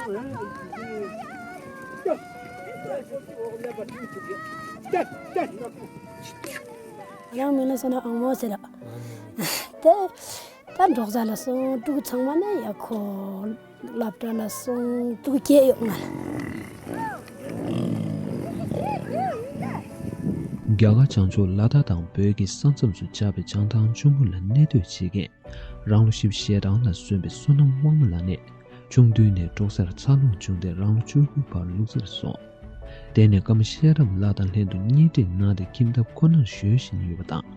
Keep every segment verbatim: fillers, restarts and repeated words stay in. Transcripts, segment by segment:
རང་མིང་ལ་སོང་ན་ཨང་མོ་ཟེར་ར། དེ་ད་འབྲོག་ས་ལ་སོང་ཕྲུ་གུ་ཚང་མ་ནི་ཡ་ཁོ་སློབ་གྲྭ་ལ་སོང་ཕྲུ་གུ་སྐྱེས་ཡོད་ང་ལ། རྒྱ་གར་བྱང་ཕྱོགས་ལ་དྭགས་དང་བོད་ཀྱི་ས་མཚམས་སུ་ཆགས་པའི་བྱང་ཐང་ཆུ་མོ་ལ་གནས་སྡོད་བྱེད་མཁན། རང་ལོ་བཞི་བཅུ་ཞེ་གྲངས་ལ་སོན་པའི་བསོད་ནམས་དབང་མོ་ལགས་ནས་ཆུང་དུས་ནས་འབྲོག་སར་འཚར་ལོངས་བྱུང་སྟེ་རང་ལོ་བཅུ་དགུ་བར་ལུག་རྫིར་སོང་། དེ་ནས་སྐར་མ་ཤེས་རབ་ལགས་དང་ལྷན་དུ་གཉེན་སྒྲིག་གནང་སྟེ་ཁྱིམ་ཐབ་ཁོ་ནར་གཞོལ་བཞིན་ཡོད་པ་དང་།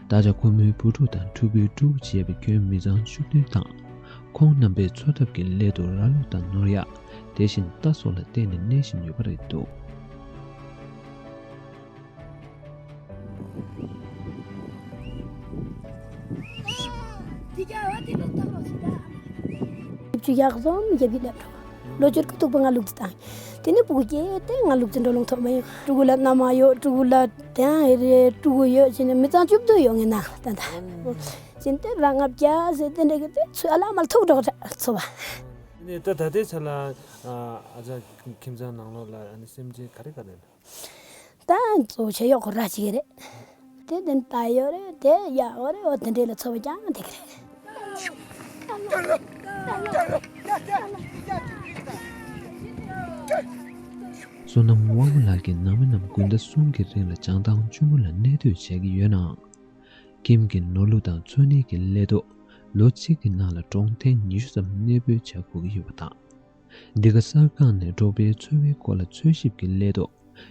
ད་ཆ་ཁོ་མོའི་བུ་ཕྲུག་དང་ཕྲུ་གུའི་ཕྲུ་གུ་བཅས་པའི་ཁྱོན་མི་ཚང་བཅུ་བདུན་དང་། ཁོང་རྣམ་པའི་འཚོ་ཐབས་ཀྱི་སླད་དུ་ར་ལུག་དང་ནོར་གཡག་དེ་བཞིན་རྟ་སོགས་ལ་བརྟེན་ནས་གནས་བཞིན་ཡོད་པ་རེད་འདུག། ཡབ་ཆུ་ཡག་བཟོ་མི་རྒྱབ་ཀྱི་སླེབས་འགྲོ། ལོ་བཅུ་དགུ་ཐུག་པ་ང་ལུག་རྫི་བཏང་། དེ་ནས་སྤུ་གུ་སྐྱེས་ཏེ་ང་ལུག་རྫི་འགྲོ་ལོང་ཐོབ་མ་ཡོང་། ཕྲུ་གུ་ལ་མནའ་མ་ཡོད། ཕྲུ་གུ་ལ་དེ་ཡང་ཧེ་རེ་ཕྲུ་གུ་ཡོད་ཟེར་ནས་མི་ཚང་བཅུ་བདུན་ཡོད་ངའི་ནང་ད་ལྟ། ཟིན་ཏེ་རང་ང་བརྒྱ་ཟེར་དེ་འདྲ་གི་དེ་ཚུ་ཨ་ལ་མ་ལ་ཐུག་འགྲོ་འཚོ་བ། ནས་ད་ད་ལྟའི་ཆ་ལ་ཨ་ཅག་ཁྱིམ་ཚང་ནང་ལོགས་ལ་ཨ་ནི་སེམས་ཅན་ག་རེ་ག་རེ་ཡོད། ད་གཙོ་བོ་བྱས་ཡོད་ཁོ་ར་གཅིག་རེད། དེ་དེ་ད་ཡོད་རེད། དེ་ཡག་ཡོད་རེད། འོ་དེ་འདྲས་ལ་འཚོ་བ་ཀྱང་འདེགས་རེད། བསོད་ནམས་དབང་མོ་ལགས་ཀྱིས་ནང་མི་རྣམས་དགུན་ཟླ་གསུམ་གྱི་རིང་ལ་བྱང་ཐང་ཆུ་མོ་ལ་གནས་སྡོད་བྱེད་ཀྱི་ཡོད་ནའང་། ཁྱིམ་གྱི་ནོར་ལུག་དང་འཚོ་གནས་ཀྱི་སླད་དུ་ལོ་གཅིག་གི་ནང་ལ་གྲོང་ཐེངས་ཉི་ཤུ་ཙམ་གནས་སྤོས་བྱ་དགོས་ཀྱི་ཡོད་པ་དང་། འདི་ག་གསར་ཁང་ནས་འབྲོག་པའི་འཚོ་བའི་སྐོར་ལ་འཚོལ་ཞིབ་ཀྱི་སླད་དུ་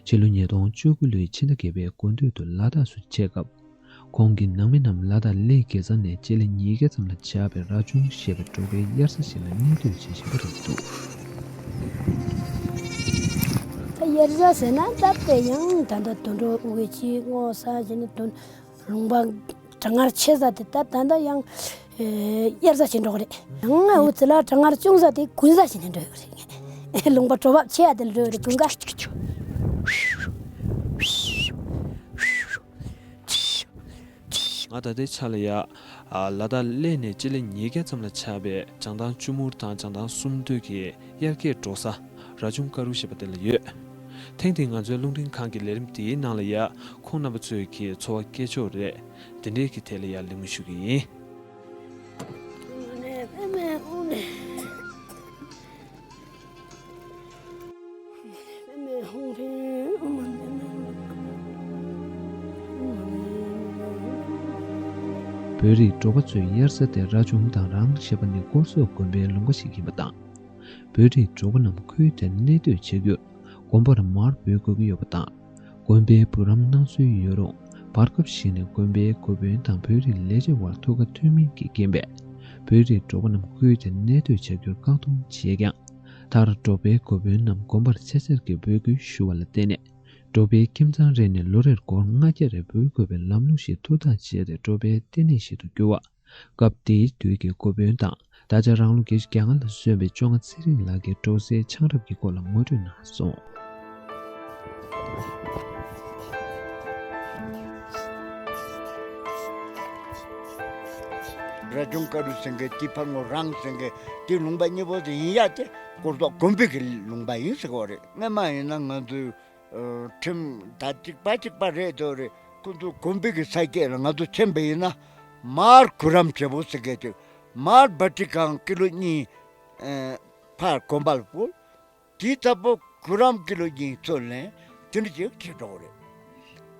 ཕྱི་ལོ་ཉིས་སྟོང་བཅུ་དགུ་ལོའི་ཕྱི་ཟླ་བརྒྱད་པའི་འགོ་སྟོད་དུ་ལ་དྭགས་སུ་ཆས་སྐབས། ཁོང་གི་ནང་མི་རྣམས་ལ་དྭགས་གླེ་དགེ་རྩ་ནས་སྤྱི་ལེ་ཉིས་བརྒྱ་ཙམ་ལ་ཆགས་པའི་ར་ཆུང་ཞེས་པའི་འབྲོག་པའི་དབྱར་རྩྭ་ཞིག་ལ་གནས་སྡོད་བྱེད་བཞིན་པ་རེད་འདུག། ད་དབྱར་རྩྭ་ཟེར་ན་ད་དེ་ཡང་ད་ལྟ་དུད་འགྲོ་དབུ་གི་ཅིག་སྔོ་ས་ཞིག་ནི་དུད། ལུང་པ་གྲང་ངར་ཆེ་ས་དེ་ད་ད་ལྟ་ཡང་དབྱར་རྩྭ་ཞིག་འགྲོ་གི་རེད། ཡང་ང་འུ་ཚོ་ལ་གྲང་ངར་ཅུང་ཟད་དེ་དགུན་རྩྭ་ཞིག་ནས་འགྲོ་ཡོད་རེད། ལུང་པ་དྲོ་བབ་ཆེ་ཡ་དེ་ལ་འགྲོ་ཡོད་རེད་དགུན་ཁ། ང་ད་ལྟའི་ཆ་ལ་ཡ། ལ་དྭགས་གླེ་ནས་སྤྱི་ལེ་ཉིས་བརྒྱ་ཙམ་ལ་ཆགས་པའི་བྱང་ཐང་ཆུ་མུར་དང་བྱང་ཐང་སུམ་མདོ་གི་དབྱར་ཁའི་འབྲོག་ས་ར་ཆུང་ཀ་རུ་ཞེས་པ་དེ་ལ་ཡོད། ཐེངས་འདིའི་ང་ཚོའི་རླུང་འཕྲིན་ཁང་གི་ལས་རིམ་འདིའི་ནང་ལ་ཡ། ཁོང་རྣམ་པ་ཚོས་ཀྱི་འཚོ་བ་སྐྱེལ་ཕྱོགས་རེད། འདི་འདྲའི་གི་ཐད་ལ་ཡ་གླེང་མོལ་ཞུ་གི་ཡིན། བོད་རིགས་འབྲོག་པ་ཚོའི་དབྱར་རྩྭ་དེ་ར་ཆུང་དང་རང་ཞེས་པ་ནི་སྐོར་སོག་དགོན་པའི་ལུང་པ་ཞིག་ཡིན་པ་དང་། བོད་རིགས་འབྲོག་པ་རྣམས་ཁུལ་དེར་གནས་སྡོད་བྱེད་རྒྱུར་དགོན་པར་མར་འབུལ་དགོས་ཀྱི་ཡོད་པ་དང་། དགོན་པའི་བུ་རམ་གནང་སྲོལ་ཡོད་རུང་བར་སྐབས་ཤིག་ནས་དགོན་པའི་འགོ་དཔོན་དང་བོད་རིགས་ལས་བྱེད་དབར་ཐུགས་ཁ་མཐུན་མིན་གྱི་རྐྱེན་པས་བོད་རིགས་འབྲོག་པ་རྣམས་ཁུལ་དེར་གནས་སྡོད་བྱ་རྒྱུར་བཀག་སྡོམ་བྱས་ཀྱང་། མཐར་འབྲོག་པའི་འགོ་དཔོན་རྣམས་དགོན་པར་ཆེད་བཅར་གྱིས་འབོད་སྐུལ་ཞུ་བ་ལ་བརྟེན་ནས་འབྲོག་པའི་ཁྱིམ་ཚང་རེ་ནས་ལོ་རེར་སྒོར་ལྔ་བརྒྱ་རེ་འབུལ་དགོས་པའི་ལམ་ལུགས་ཤིག་ཐུགས་ཐག་བཅད་དེ་འབྲོག་པའི་ལྟེ་གནས་ཤིག་ཏུ་གྱུར་བ། སྐབས་དེའི་དུས་ཀྱི་འགོ་དཔོན་དང་ད་ཆ་རང་ལོ་བརྒྱད་ཅུ་གྱ་ལྔ་ལ་སོན་པའི་བཅོ་ལྔ་ཚེ་རིང་ལགས་ཀྱིས་འབྲོག་སའི་ཆང་རབས་ཀྱི་སྐོར་ལ་ངོ་སྤྲོད་གནང་སོང་། ར་ཆུང་ཀ་རུ་ཟེར་མཁན་དེ་ཕར་ངོ་རང་ཟེར་མཁན་དེ་ལུང་པ་གཉིས་པོ་དེ་ཡིན་ཡ་དེ་སྐོར་ཐོག་དགོན་པའི་གི་ལུང་པ་ཡིན་ཟེར་གོ་རེད། སྔ་མ་ཡིན་ན་ང་ཚོའི་ཁྲིམས་ད་གཅིག་པ་གཅིག་པ་རེད་དོ་རེད། ཁོ་ཚོ་དགོན་པའི་གི་ས་སྐྱེས་ལ་ང་ཚོ་ཆེན་པོ་ཡིན་ན་མར་གུ་རམ་བྱེད་པོ་ཟེར་མཁན་དེ་མར་བ་ཊི་ཀན་ཀི་ལོ་གཉིས། ཨེ། ཕར་དགོན་པ་ལ་བུད། དེའི་ཚབ་པོ་གུ་རམ་ཀི་ལོ་གཉིས་ཚོ་ལེན་དེ་འདྲ་ཅིག་ཁྲིད་འགྲོ་གི་རེད།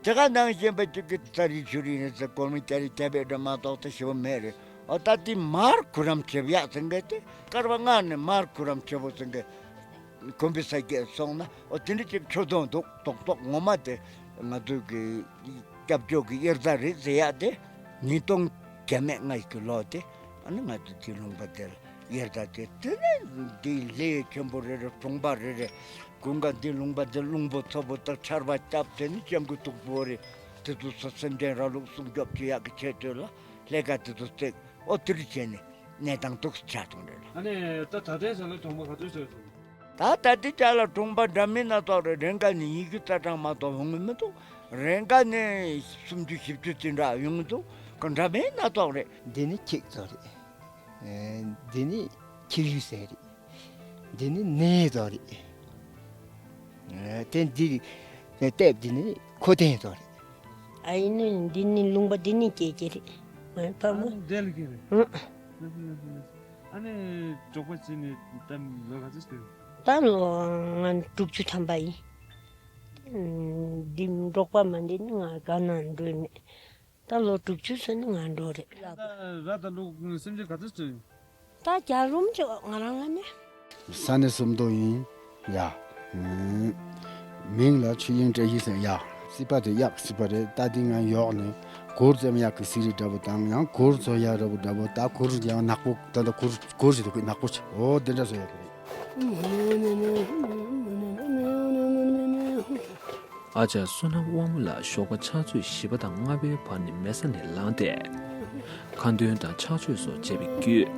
དེ་ག་ནང་བཞིན་པ་ཅིག་གི་ཙ་རི་ཆུ་རི་ཡིན་ཟེར་གོར་མོ་ཅ་རི་ཅ་བེ་འདྲ་མ་གཏོགས་ད་ཞེ་པོ་མེད་རེད། ཨོ་ད་དེ་མར་གུ་རམ་བྱེད་ཡག་ཟེར་མཁན་དེ་སྐར་མ་ལྔ་ནས་མར་གུ་རམ་བྱེད་པོ་ཟེར་མཁན་དགོན་པའི་ས་སྐྱེས་སོང་ན་ཨོ་དེ་འདྲ་ཅིག་ཆོད་དོན་འདུག་རྡོག་རྡོག་ངོ་མ་དེ་ང་ཚོ་གི་སྐྱབས་བཅོལ་གྱི་དབྱར་རྩྭ་རེད་ཟེར་ཡག་དེ་ཉིས་སྟོང་བརྒྱ་མེད་ལྔ་ཡི་གི་ལོ་དེ་ཨ་ནི་ང་ཚོ་དེ་ལུང་པ་དེ་ལ་དབྱར་རྩྭ་དེ་དེ་ནས་འདི་ལྷ་ཆེན་པོ་རེ་རེ་གྲོང་པ་རེ་རེ་དགུན་ཁ་འདི་ལུང་པ་དེ་རླུང་པོ་ཚ་པོ་དང་ཆར་པ་བརྒྱབ་དེ་ནི་སྤྱང་ཀི་སྡུག་པོ་རེ་དེ་ཚོ་ས་སེམས་ཅན་ར་ལུག་སྲུང་སྐྱོབ་བྱེད་ཡག་གི་ཆེད་དུ་ལ་ལྷས་ཀ་དེ་ཚོ་བརྩེགས་ཨོ་དེ་རུ་བྱས་ནས་གནས་སྟངས་འདུག་ཆགས་སོང་རེད་ལ། ཨ་ནི་ད་ད་ལྟའི་ཆ་ལ་གྲོང་པ་ག་ཚོད་ཆགས་སོང་། ད་ད་ལྟའི་ཆ་ལ་གྲོང་པ་འདྲ་མིན་སྣ་ཚོགས་རེད། རེ་འགའ་ནི་ཉི་ཤུ་རྩ་གྲངས་མ་གཏོགས་ཡོང་གི་མི་འདུག་རེ་འགའ་ནི་སུམ་ཅུ་བཞི་བཅུ་དེ་འདྲ་ཡོང་གི་འདུག་ག་འདྲ་མིན་སྣ་ཚོགས་རེད། འདི་ནི་ཁྱེག་ཚོ་རེད། ཨེ། འདི་ནི་ཁྱེག་ཡུ་ཟེར་རེད། འདི་ནི་ནས་དོ་རེད། དེ་འདི་ལྟེབ་འདི་ནི་ཁོ་ཐེན་དོ་རེད། ཨ་ཡིན་ནི་འདི་ནི་ལུང་པ་འདི་ནི་སྐྱེ་ཀྱི་རེད། ཕ་མ། འདེལ་གྱི་རེད། ཨ་ནི་འབྲོག་པ་བྱས་ནས་ད་ལོ་ག་ཚོད་ཟིན། ད་ལོ་ང་དྲུག་ཅུ་ཐམ་པ་ཡིན། འདི་འབྲོག་པ་མ་འདི་ནི་ང་ག་ན་འགྲོ་མེད། ད་ལོ་དྲུག་ཅུ་ཟིན་ནི་ང་འགྲོ་རེད། ད་ར་ད་ལོ་སེམས་ཅན་ག་ཚོད་ཟིན། ད་རྒྱ་རུམ་ཅོ་ང་རང་ལ་ནི། ས་གནས་སུམ་མདོ་ཡིན། ཡ། མིང་ལ་ཆོས་དབྱིངས་བཀྲ་ཤིས་ཟེར་ཡ། སྲིད་པ་དེ་གཡག་སྲིད་པ་རེད། ད་དེ་ང་ཡོག་ནས་གུར་ཙམ་གཡག་གི་སི་རི་འདྲ་པོ་དང་ཡང་གུར་ཚོ་ཡག་འདྲ་པོ་འདྲ་པོ། ད་གུར་ཡང་ནག་པོ། ད་ད་གུར་གུར་ཞིག་ཏུ་ནག་པོ་ཆེ། འོ་དེ་འདྲ་བཟོ་ཡག་གི་རེད། ཨ་ཅག་བསོད་ནམས་དབང་མོ་ལགས་ཞོགས་པ་ཕྱག་ཚོད་བཞི་པ་དང་ལྔ་པའི་བར་ནས་མལ་ས་ནས་ལངས་ཏེ། ཁ་འདོན་དང་ཕྱག་མཆོད་སོགས་བྱས་པའི་བརྒྱུད།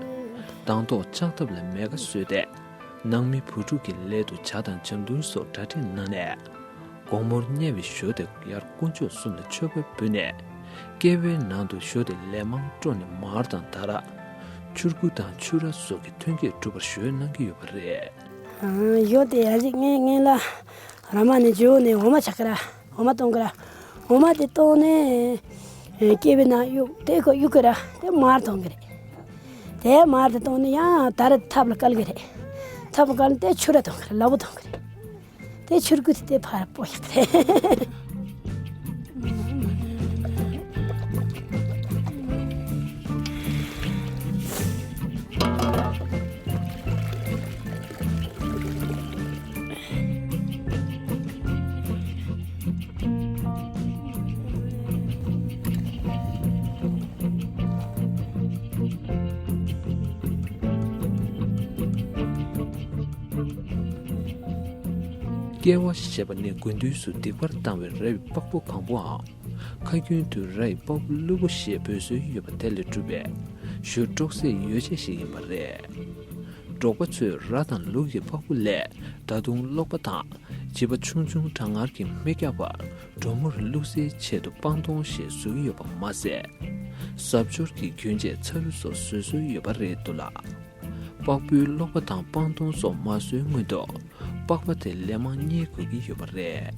དང་ཐོག་ལྕགས་ཐབ་ལ་མེ་ཁ་བཟོས་ཏེ། ནང་མི་བུ་ཕྲུག་གི་སླད་དུ་ཇ་དང་ཇ་འཐུང་སོགས་གྲ་སྒྲིག་གནང་ནས། དགོང་མོར་ཉལ་བའི་ཞོར་དེ་ཡར་དཀོན་མཆོག་གསུམ་ལ་མཆོད་པ་འབུལ་ནས། སྐྱེ་བའི་ནང་དུ་ཞོར་དེ་ལས་མང་སྤྲོ་ནས་མར་དང་ད་ར། ཆུར་ཁུ་དང་ཆུ་ར་སོགས་ཀྱི་ཐོན་སྐྱེད་སྒྲུབ་པར་གཞོལ་གནང་གི་ཡོད་པ་རེད། ཡོད་དེ་ཡ་གཅིག་ངས་ངས་ལ་ར་མ་ནས་ཇོ་ནས་འོ་མ་ཆག་གི་ར། འོ་མ་གཏོང་གི་ར། འོ་མ་དེ་གཏོང་ནས་སྐྱེ་བའི་ནང་གཡུག་དེ་ཁོ་གཡུག་གི་ར། དེ་མར་གཏོང་གི་རེད། དེ་མར་དེ་གཏོང་ནས་ཡང་ད་ར་ཐབ་ལ་བཀལ་གི་རེད། ཐབ་བཀལ་ནས་དེ་ཆུ་ར་གཏོང་གི་རེད། ལ་བུ་གཏོང་གི་རེད། དེ་ཆུར་ཁུ་དེ་ཕར་སྤོ་ཡག་རེད། ཀེ་བ་ཞེས་པ་ནི་དགུན་དུས་སུ་སྡིག་པར་བཏང་བའི་ར་ཡི་པགས་པོ་གང་པོའམ། ཁ་རྒྱུན་དུ་ར་ཡི་པགས་པོ་ཀླུ་པོ་ཞེས་འབོད་སྲོལ་ཡོད་པ་དེ་ལས་གྲུབ་པའི་ཞུ་དཀྲོག་སའི་ཡོ་བྱད་ཞིག་ཡིན་པ་རེད། འབྲོག་པ་ཚོས་ར་དང་ལུག་གི་པགས་པོ་ལས་ད་དུང་སློག་པ་དང་བྱིས་པ་ཆུང་ཆུང་གྲང་ངར་གྱིས་མི་སྐྱོབ་པར་སྒྲོ་མོར་བླུག་སའི་ཆེད་དུ་པང་སྟོང་ཞེས་བཟོ་གི་ཡོད་པ་མ་ཟད། གཟབ་མཆོར་གྱི་རྒྱུན་ཆས་ཚ་རུ་སོགས་བཟོ་སྲོལ་ཡོད་པ་རེད་འདུག་ལ། པགས་པོའི་སློག་པ་དང་པང་སྟོང་སོགས་མ་བཟོའི་སྔོན་དུ་པགས་པ་དེ་ལན་མང་རྙེད་དགོས་ཀྱི་ཡོད་པ་རེད།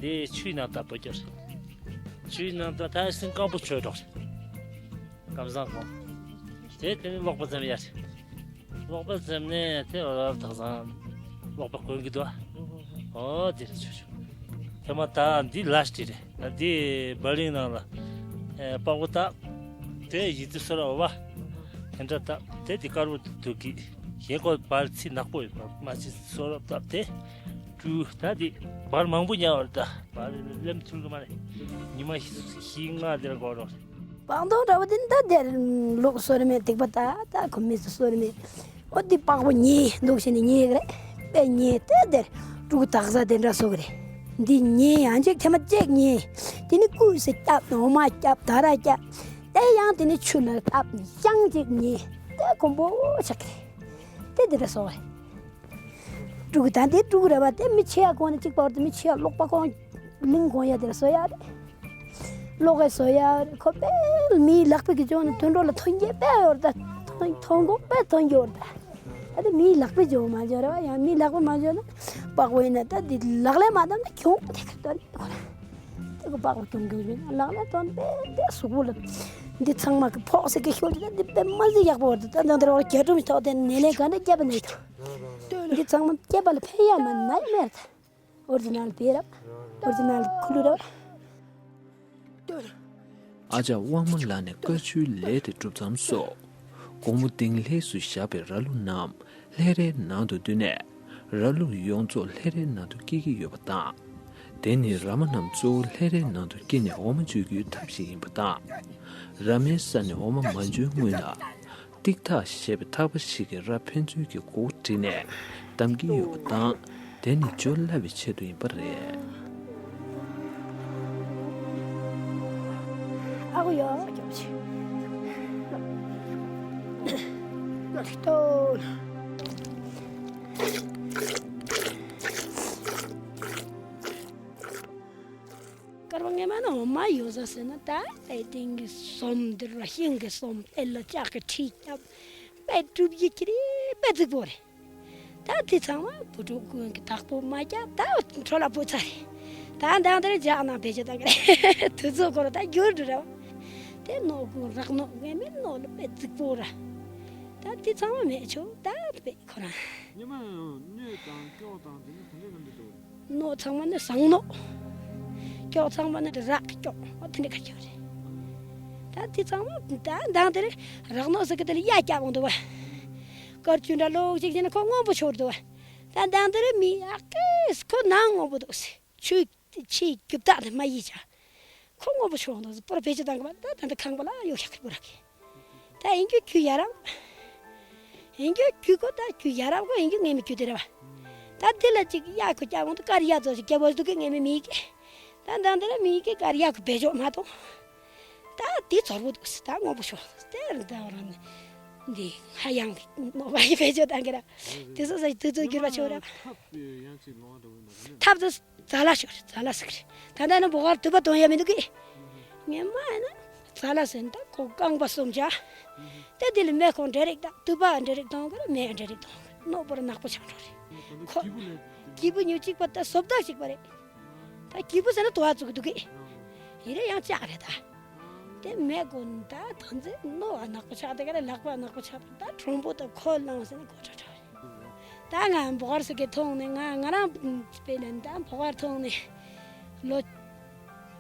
འདི་ཆུའི་ནང་ད་བུ་སྐྱོར། ཆུའི་ནང་ད་ད་སེང་སྐམ་པོ་ཆོས་གྲོགས་རེད། ཀམ་བཟང་གོ། དེ་དེ་ནི་ཀློག་པ་ཙམ་ཡ་རེད། ཀློག་པ་ཙམ་ནས་དེ་འོ་ཐག་བཟང་། ཀློག་པ་གོན་གི་འདུག་ཨ། འོ་དེ་རེད་ཆོས་གྲོགས། ཧེ་མ་ད་འདི་ལ་སྟེ་རེད། ད་འདི་བ་ལིང་ནང་ལ་ཨེ་པགས་པ་བཏགས། དེ་ཡི་ཙི་སོ་ར་བ། དེ་འདྲ་བཏགས་དེ་འདི་དཀར་པོ་འདུག་གི། གཞན་ཁོ་བར་ཚིག་ནག་པོ་ཡོད་པ་མ་ཚིག་སོ་ར་བཏགས་དེ། ཀྲུ་ད་འདི་བར་མང་པོ་ཉལ་བར་ད་བར་ལེམ་ཐུལ་གི་མ་རེད། ཉི་མ་བཞི་ལྔ་དེར་འགོར་རོགས་རེད། པང་སྟོང་འདྲ་བོ་དེ་འདྲ་དེར་ལུག་གསོ་རི་མེད་སྡིག་པ་ད་ད་ཁོ་མི་ཚོ་གསོ་རི་མེད། འོ་འདི་པགས་པོ་ཉེ་འདུག་བྱས་ནས་ཉེ་གི་རེད། དཔེ་ཉེ་དེ་དེར་ཕྲུ་གུ་དག་ས་དེ་འདྲ་གསོ་གི་རེད། འདི་ཉེ་ཡང་ཅིག་ཐེངས་མ་གཅིག་ཉེ། དེ་ནི་ཀུ་སེ་སྐྱབས་འོ་མ་སྐྱབས་ད་ར་སྐྱབས། དེ་ཡང་དེ་ནི་ཆུ་ལ་བཏབ་ནས་ཡང་ཅིག་ཉེ། དེ་གོམ་པོ་ཆག་གི་རེད། དེ་དེ་འདྲ་གསོ་གི་རེད། ཕྲུ་གུ་ད་འདི་ཕྲུ་གུ་རེད་པ། དེ་མི་ཆེ་ཡ་གོང་ནས་གཅིག་པ་བར་དུ་མི་ཆེ་ཡ་ཀློག་པ་གོང་གླིང་གོང་ཡ་དེར་བཟོ་ཡ་རེད། ཀློག་ག་བཟོ་ཡ་རེད། ཁོ་དཔེ་མིའི་ལག་པའི་གི་ཅོག་ནས་དུད་འགྲོ་ལ་ཐོན་སྐྱེད་དཔེ་ཡོད་རེད་ད། ཐོན་ཐོན་གོང་དཔེ་ཐོན་རྒྱུ་རེད་ད། ད་དེ་མིའི་ལག་པའི་ཅོག་མ་འཇོག་རེད་པ། ཡང་མིའི་ལག་པ་མ་འཇོག་ན་པགས་པ་ཡིན་ན་ད་འདི་ལག་ལེན་མ་བཏང་ན་གྱོང་དེ་ག་ད་རེད་ཁོ་ར། དེ་གི་པགས་པ་གྱོང་གྱོང་བྱུང་ན་ལག་ལེན་བཏང་དཔེ་དེ་གཟུགས་པོ་ལ་འདི་ཚང་མ་གི་ཕོག་སེ་གི་ཤོད་ད། འདི་དཔེ་མ་ཟིག་ཡག་པོ་རེད་ད། ད་འདི་རོགས་རྒྱ་གྲུམ་ཐོག་དེ་ནས་ལས་ག་འདྲ་རྒྱབ་ནས་ད། འདི་ཚང་མ་སྐྱེས་པ་ལ་ཕན་ཡ་མ་ན་ཡ་མེད། ཨོ་རི་ཇི་ནལ་བེ་ར། ཨོ་རི་ཇི་ནལ་ཁུ་ལུ་ར། ཨ་ཅག་དབང་མོ་ལགས་ནས་དཀར་ཆུའི་ལས་དེ་གྲུབ་མཚམས་སུ། དགོང་མོ་དིང་ལྷས་སུ་བཞག་པའི་ར་ལུག་རྣམས་ལྷས་རའི་ནང་དུ་བསྡུས་ནས། ར་ལུག་ཡོངས་རྫོགས་ལྷས་རའི་ནང་དུ་སྐྱེ་གི་ཡོད་པ་དང་། དེ་ནི་ར་མ་རྣམས་གཙོ་བོ་ལྷས་རའི་ནང་དུ་སྐྱེས་ནས་འོ་མ་འཇུ་རྒྱུའི་ཐབས་ཤིག་ཡིན་པ་དང་། ར་མའི་ས་ནས་འོ་མ་མ་འཇུ་སྔོན་ལ། ཏིག་ཏག་ཞེས་པའི་ཐག་པ་ཞིག་གིས་ར་ཕན་ཚུན་གྱི་མགོ་བོ་བསྒྲིལ་ནས་བསྡམས་ཀྱི་ཡོད་པ་དང་། དེ་ནི་འཇུ་སླ་བའི་ཆེད་དུ་ཡིན་པ་རེད། ཨ་ཁུ་ཡོ། ཏིག་ཏོ། ཀ་ ངས་མ་ན་འོ་མ་ཡོད་ས་ཟེར་ན། ད་དེ་ཏིང་གི་ཟོམ་འདི་ར་ཤིང་གི་ཟོམ་དེ་ལ་ལྕགས་ཀྱི་ཁྲི་བརྒྱབ། དཔེ་གྲུབ་ཀྱི་ཁྱེར་དཔེ་རྫིག་པོ་རེད། ད་དེ་ཚང་མ་བུ་ཕྲུག་ཀུན་གྱི་བདག་པོ་མ་རྒྱག་ད་འཕྲོ་ལ་པོ་ཚ་རེད། ད་འདང་དེར་འཇག་ན་བེད་སྤྱོད་བཏང་གི་རེད། དུས་ཚོད་ཁོ་ར་ད་འགྱུར་འགྲོ་རེད་བ། དེ་ནོ་ཀུན་རག་ནོ་ངས་མིན་ནོ་ལ་དཔེ་རྫིག་པོ་ར། ད་དེ་ཚང་མ་མེད་ཆོག་ད་དཔེ་ཁོ་རང་། ཉི་མ་ཡང་སྣོད་དང་སྐྱོགས་དང་དེ་ནི་ག་འདྲ་ག་འདྲ་འདུག་ནོ་ཚང་མ་ནི་བཟང་ནོ། སྐྱོགས་ཚང་མ་ནི་རག་སྐྱོགས་ཨོ་དེ་འདྲ་ག་ཁྱོད་རེད། ད་དེ་ཚང་མ་ད་འདང་དེར་རག་ནོ་ཟེར་གི་དེ་ལ་གཡའ་བཀྱག་འོང་འདུག་བ། སྐར་ཆུ་འདྲ་ལོག་ཅིག་བྱས་ན་ཁོ་སྔོན་པོ་ཤོར་འདུག་བ། ད་འདང་དེར་མི་ཨ་ཀེས་ཁོ་ནང་སྔོན་པོ་འདུག་ཟེར། ཆུའི་ཆེས་རྒྱུ་བདག་དེ་མ་ཡིས་ཅག་ཁོ་སྔོན་པོ་ཤོར་འདུག་ཟེར། པོར་བེད་སྤྱོད་བཏང་གི་བ། ད་ད་ད་ཁང་པ་ལ་གཡོག་ཤག་གི་པོ་རག་གི། ད་ཡིན་རྒྱུ་རྒྱུ་ཡ་རབས། ཡིན་རྒྱུ་རྒྱུ་གོ་ད་རྒྱུ་ཡ་རབས་གོ་ཡིན་རྒྱུ་ངེས་མི་རྒྱུ་དེ་རེད་བ། ད་དེ་ལ་ཅིག་གཡའ་ཁོ་སྐྱ་བོ་འདུག་དཀར་གཡའ་ཚོ་ཞིག་སྐྱ་བོ་འདུག་གི་ངེས་མི་མི་གི། ད་འདང་དེ་ལ་མི་གི་དཀར་གཡའ་ཁོ་བེད་སྤྱོད་མ་གཏོང་། ད་དེ་ཚོར་བོ་འདུག་ཟེར། ད་སྔོན་པོ་ཤོག་ཟེར། དེ་རུ་ད་རང་འདི་ཧ་ཡང་གི་ནོ་བ་ཡི་བེད་སྤྱོད་བཏང་གི་ར། དེ་ཚོ་ས་དུས་ཚོད་འགྱུར་བ་ཆོག་ར། ཐབས་དེ་ཡང་ཅིག་ལོང་བ་འདྲ་བོ་མ་རེད། ཐབས་དེ་ཛ་ལ་ཤོར་ཛ་ལ་ཟེར་གི་རེད། ད་ལྟ་ནི་འབོ་གར་དུ་པ་དོན་ཡ་མི་འདུག་གི། ངས་མ་ཡིན་ན་ཛ་ལ་ཟེར་ན་ད་ཁོ་རྐང་པ་གསུམ་ཆ། དེ་དེ་ལ་མེ་ཁོང་འདྲེ་རིགས་དང་དུ་པ་འདྲེ་རིགས་གཏོང་གི་རེད། མེ་འདྲེ་རིགས་གཏོང་གི་རེད། ནོ་པོ་ར་ནག་པོ་ཆགས་འགྲོ་རེད། ཁོ་སྐྱིད་པོ་ཉོ་གཅིག་པ་ད་བཟོ་ལྟ་གཅིག་པ་རེད། ད་སྐྱིད་པོ་ཟེར་ན་དུ་བ་བཙུགས་འདུག་གི། ཡིན་རེ་ཡང་ལྕགས་རེད་ད། དེ་མེ་གོ་ད་ད་ཚེ་ནོ་བ་ནག་པོ་ཆགས་དེ་ག་རེ་ལག་པ་ནག་པོ་ཆགས་ད་གྲོང་པོ་ད་ཁོ་ལངས་ཟེར་ན་གོ་ཁྲ་ཁྲ་རེད། ད་ང་འབོ་གར་སུ་གེ་ཐོང་ནས་ང་ང་རང་དཔེ་ལེན་ད་འབོ་གར་ཐོང་ནས་ལོ་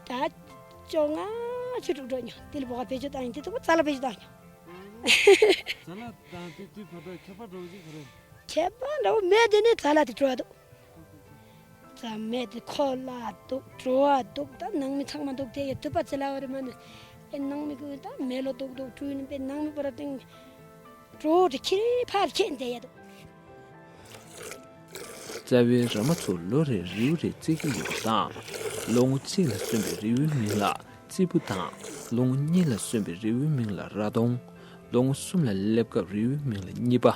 ད་བཅོ་ལྔ་བཅུ་དྲུག་འགྲོ་མྱོང་། དེ་ལ་འབོ་གར་བེད་སྤྱོད་བཏང་ཡིན་དེ་ཐུག་པ་ཙ་ལ་བེད་སྤྱོད་བཏང་མྱོང་། ཙ་ལ་དང་དེ་དུས་བར་ཐག་ཁྱད་པར་འདྲ་བོ་ཅིག་ག་རེ། ཁྱད་པར་འདྲ་བོ་མེད། དེ་ནས་ཙ་ལ་དེ་བྲོ་བ་འདུག་ཙ་མེད་དེ་ཁོ་ལ་འདུག་བྲོ་བ་འདུག་ད་ནང་མི་ཚང་མ་འདུག་དེ་ཡ་དུ་པ་ཙི་ལ་བ་རེ་མ་ནི་ཨེ་ནང་མི་ཀུན་ད་མེ་ལོ་འདུག་འདུག་བྲོས་ནི་པའི་ནང་མི་པ་ར་སྟེང་བྲོ་དེ་ཁྱེར་ཕར་ཁྱེར་འདེ་ཡ་འདུག་རྩ་བའི་ར་མ་ཚོ་ལོ་རེར་རི་བོ་རེ་བརྩི་གི་ཡོད་པ་དང་། ལོ་ངོ་གཅིག་ལ་སོན་པའི་རི་བོའི་མིང་ལ་རྩི་བུ་དང་། ལོ་ངོ་གཉིས་ལ་སོན་པའི་རི་བོའི་མིང་ལ་ར་དོང་། ལོ་ངོ་གསུམ་ལ་སླེབས་སྐབས་རི་བོའི་མིང་ལ་གཉིས་པ།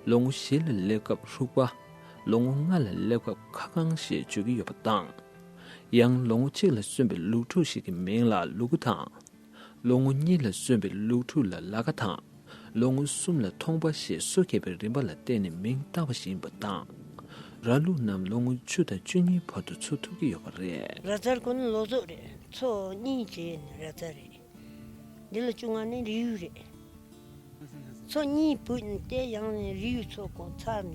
ལོ་ངོ་བཞི་ལ་སླེབས་སྐབས་ཧྲུག་པ། ལོ་ངོ་ལྔ་ལ་སླེབས་སྐབས་ཁ་རྐང་ཞེས་བརྗོད་ཀྱི་ཡོད་པ་དང་། ཡང་ལོ་ངོ་གཅིག་ལ་སོན་པའི་ལུག་ཕྲུག་ཞིག་གི་མིང་ལ་ལུ་གུ་དང་། ལོ་ངོ་གཉིས་ལ་སོན་པའི་ལུག་ཕྲུག་ལ་ལ་ཀ་དང་། ལོ་ངོ་གསུམ་ལ་ཐོང་པ་ཞེས་སོ་བརྒྱབ་པའི་རིམ་པ་ལ་བརྟེན་ནས་མིང་བཏགས་པ་ཞིག་ཡིན་པ་དང་། ར་ལུག་རྣམས་ལོ་ངོ་བཅུ་དང་བཅུ་གཉིས་བར་དུ་འཚོ་ཐུབ་ཀྱི་ཡོད་པ་རེད། ར་ཙར་ཁོ་ནི་ལོ་ཟོག་རེད། ཚོ་གཉིས་བྱས་ནས་ར་ཙར་རེད། འདི་ལ་བཅོ་ལྔ་ནི་རིའུ་རེད། ཚོ་གཉིས་བུད་ནས་དེ་ཡང་ནས་རིའུ་ཚོ་གོ་ཚར་ནས་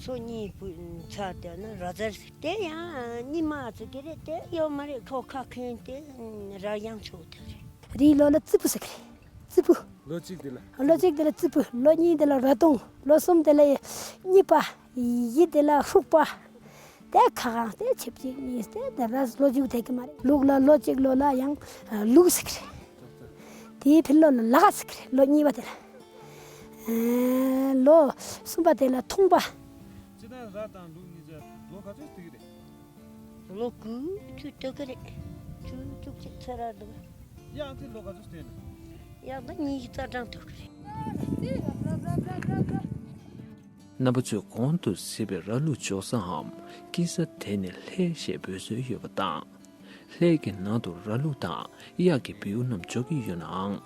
ཚོ་གཉིས་བུད་ནས་ཚར་དེ་ནི་ར་ཙར་ཟེར། དེ་ཡང་གཉིས་མ་ཚོ་གི་རེད། དེ་ཡོད་མ་རེད། ཁོ་ཁ་ཁེན་དེ་ར་ཡང་ཆོག་དེ་རེད། རིའི་ལོ་ལ་རྩི་བུ་ཟེར་གི་རེད། རྩི་བུ། ལོ་གཅིག་དེ་ལ། ལོ་གཅིག་དེ་ལ་རྩི་བུ། ལོ་གཉིས་དེ་ལ་ར་དོང་། ལོ་གསུམ་དེ་ལ་གཉིས་པ། བཞི་དེ་ལ་ཧྲུག་པ། དེ་ཁ་གང་དེ་ཆིབས་གཅིག་གཉིས་དེ་དེ་ར་ལོ་རྒྱུས་དེ་གི་མ་རེད། ལུག་ལ་ལོ་གཅིག་ལོ་ལ་ཡང་ལུག་ཟེར་གི་རེད། དེའི་ཕྱི་ལོ་ལ་ལ་ཀ་ཟེར་གི་རེད། ལོ་གཉིས་པ་དེ་ལ། ལོ་གསུམ་པ་དེ་ལ་ཐོང་པ། སྤྱིར་བཏང་ར་དང་ལུག་གཉིས་ཆ་ལོ་ག་ཚོད་སྟེར་གི་རེད། ལོ་དགུ་བཅུ་སྟེར་གི་རེད། བཅུ་བཅུ་གཅིག་ཚེ་ར་འདུག་གཡག་དེ་ལོ་ག་ཚོད་སྟེར་ན། གཡག་ད་གཉིས་ཀྱི་རྩ་གྲངས་ཐུབ་གི་རེད། རྣམ་པ་ཚོས་གོང་དུ་གཟིགས་པའི་ར་ལུག་འཇོག་སའམ་སྐྱེལ་ས་དེ་ནི་ལྷས་ཞེས་འབོད་སྲོལ་ཡོད་པ་དང་། ལྷས་ཀྱི་ནང་དུ་ར་ལུག་དང་གཡག་གི་བེའུ་རྣམས་འཇོག་གི་ཡོད་ནའང་།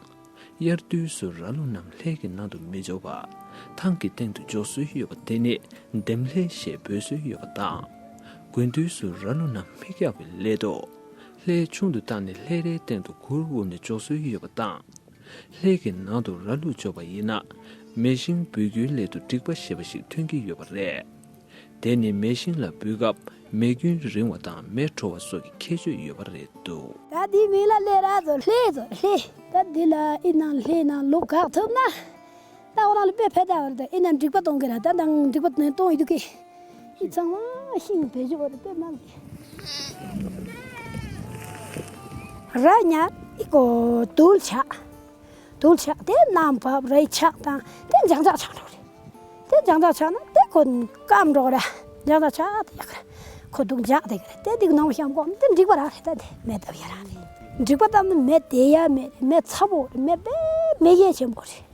དབྱར་དུས་སུ་ར་ལུག་རྣམས་ལྷས་ཀྱི་ནང་དུ་མི་འཇོག་པར་ཐང་གི་སྟེང་དུ་འཇོག་སྲོལ་ཡོད་པ་དེ་ནི་འདེམས་ལྷས་ཞེས་འབོད་སྲོལ་ཡོད་པ་དང་། དགུན་དུས་སུ་ར་ལུག་རྣམས་མི་བཀྱག་པའི་སླད་དུ། ལྷས་ཆུང་དུ་བཏང་ནས་ལྷས་རའི་སྟེང་དུ་གུར་དབུབ་ནས་འཇོག་སྲོལ་ཡོད་པ་དང་། ལྷས་ཀྱི་ནང་དུ་ར་ལུག་འཇོག་པ་ཡིན་ན། མེ་ཤིང་འབུད་རྒྱུའི་སླད་དུ་འགྲིག་པ་ཞེས་པ་ཞིག་ཐོན་གྱི་ཡོད་པ་རེད། དེ་ནི་མེ་ཤིང་ལ་འབུད་སྐབས་མེ་སྐྱོན་རིང་བ་དང་མེ་དྲོ་བ་སོགས་ཀྱི་ཁྱད་ཆོས་ཡོད་པ་རེད་འདུག་ད་འདིའི་མིང་ལ་ལྷས་ར་ཟེར། ལྷས་ཟེར་ལྷས། ད་འདི་ལ་ཨི་ནང་ལྷས་ནང་ལུག་བཀག་ཐུབ་ན། ད་འོ་རང་ལ་དཔེ་ཕན་ཐོགས་རེད། ད་ཨི་ནང་འགྲིག་པ་གཏོང་གི་ར། ད་ནང་འགྲིག་པ་གཏོང་ཡི་འདུག་གི། ཨི་ཚང་མ་ཤིང་བེད་སྤྱོད་རེད། དཔེ་མང་གི། ར་ཉག་ཨི་གོ་དུལ་ཆགས། དུལ་ཆགས་དེ་ནམ་བབས་རའི་ཆགས་དང་དེ་འཇང་འཇག་ཆགས་འགྲོ་རེད། དེ་འཇང་འཇག་ཆགས་ན་དེ་ཁོ་སྐམ་འགྲོ་ར། འཇང་འཇག་ཆགས་དེ་ཡག་ར། ཁོ་འདུག་འཇག་དེ་ག་ར། དེ་འདི་གི་ནང་བཤམས་གོ་དེ་འགྲིག་པ་ར་རེད། ད་དེ་མེ་བཏབ་ཡ་ར་རེད། འགྲིག་པ་བཏབ་ན་མེ་དེ་ཡ་མེ་རེད། མེ་ཚ་པོ་རེད། མེ་དཔེ་མེ་ཡས་ཆེན་པོ་རེད།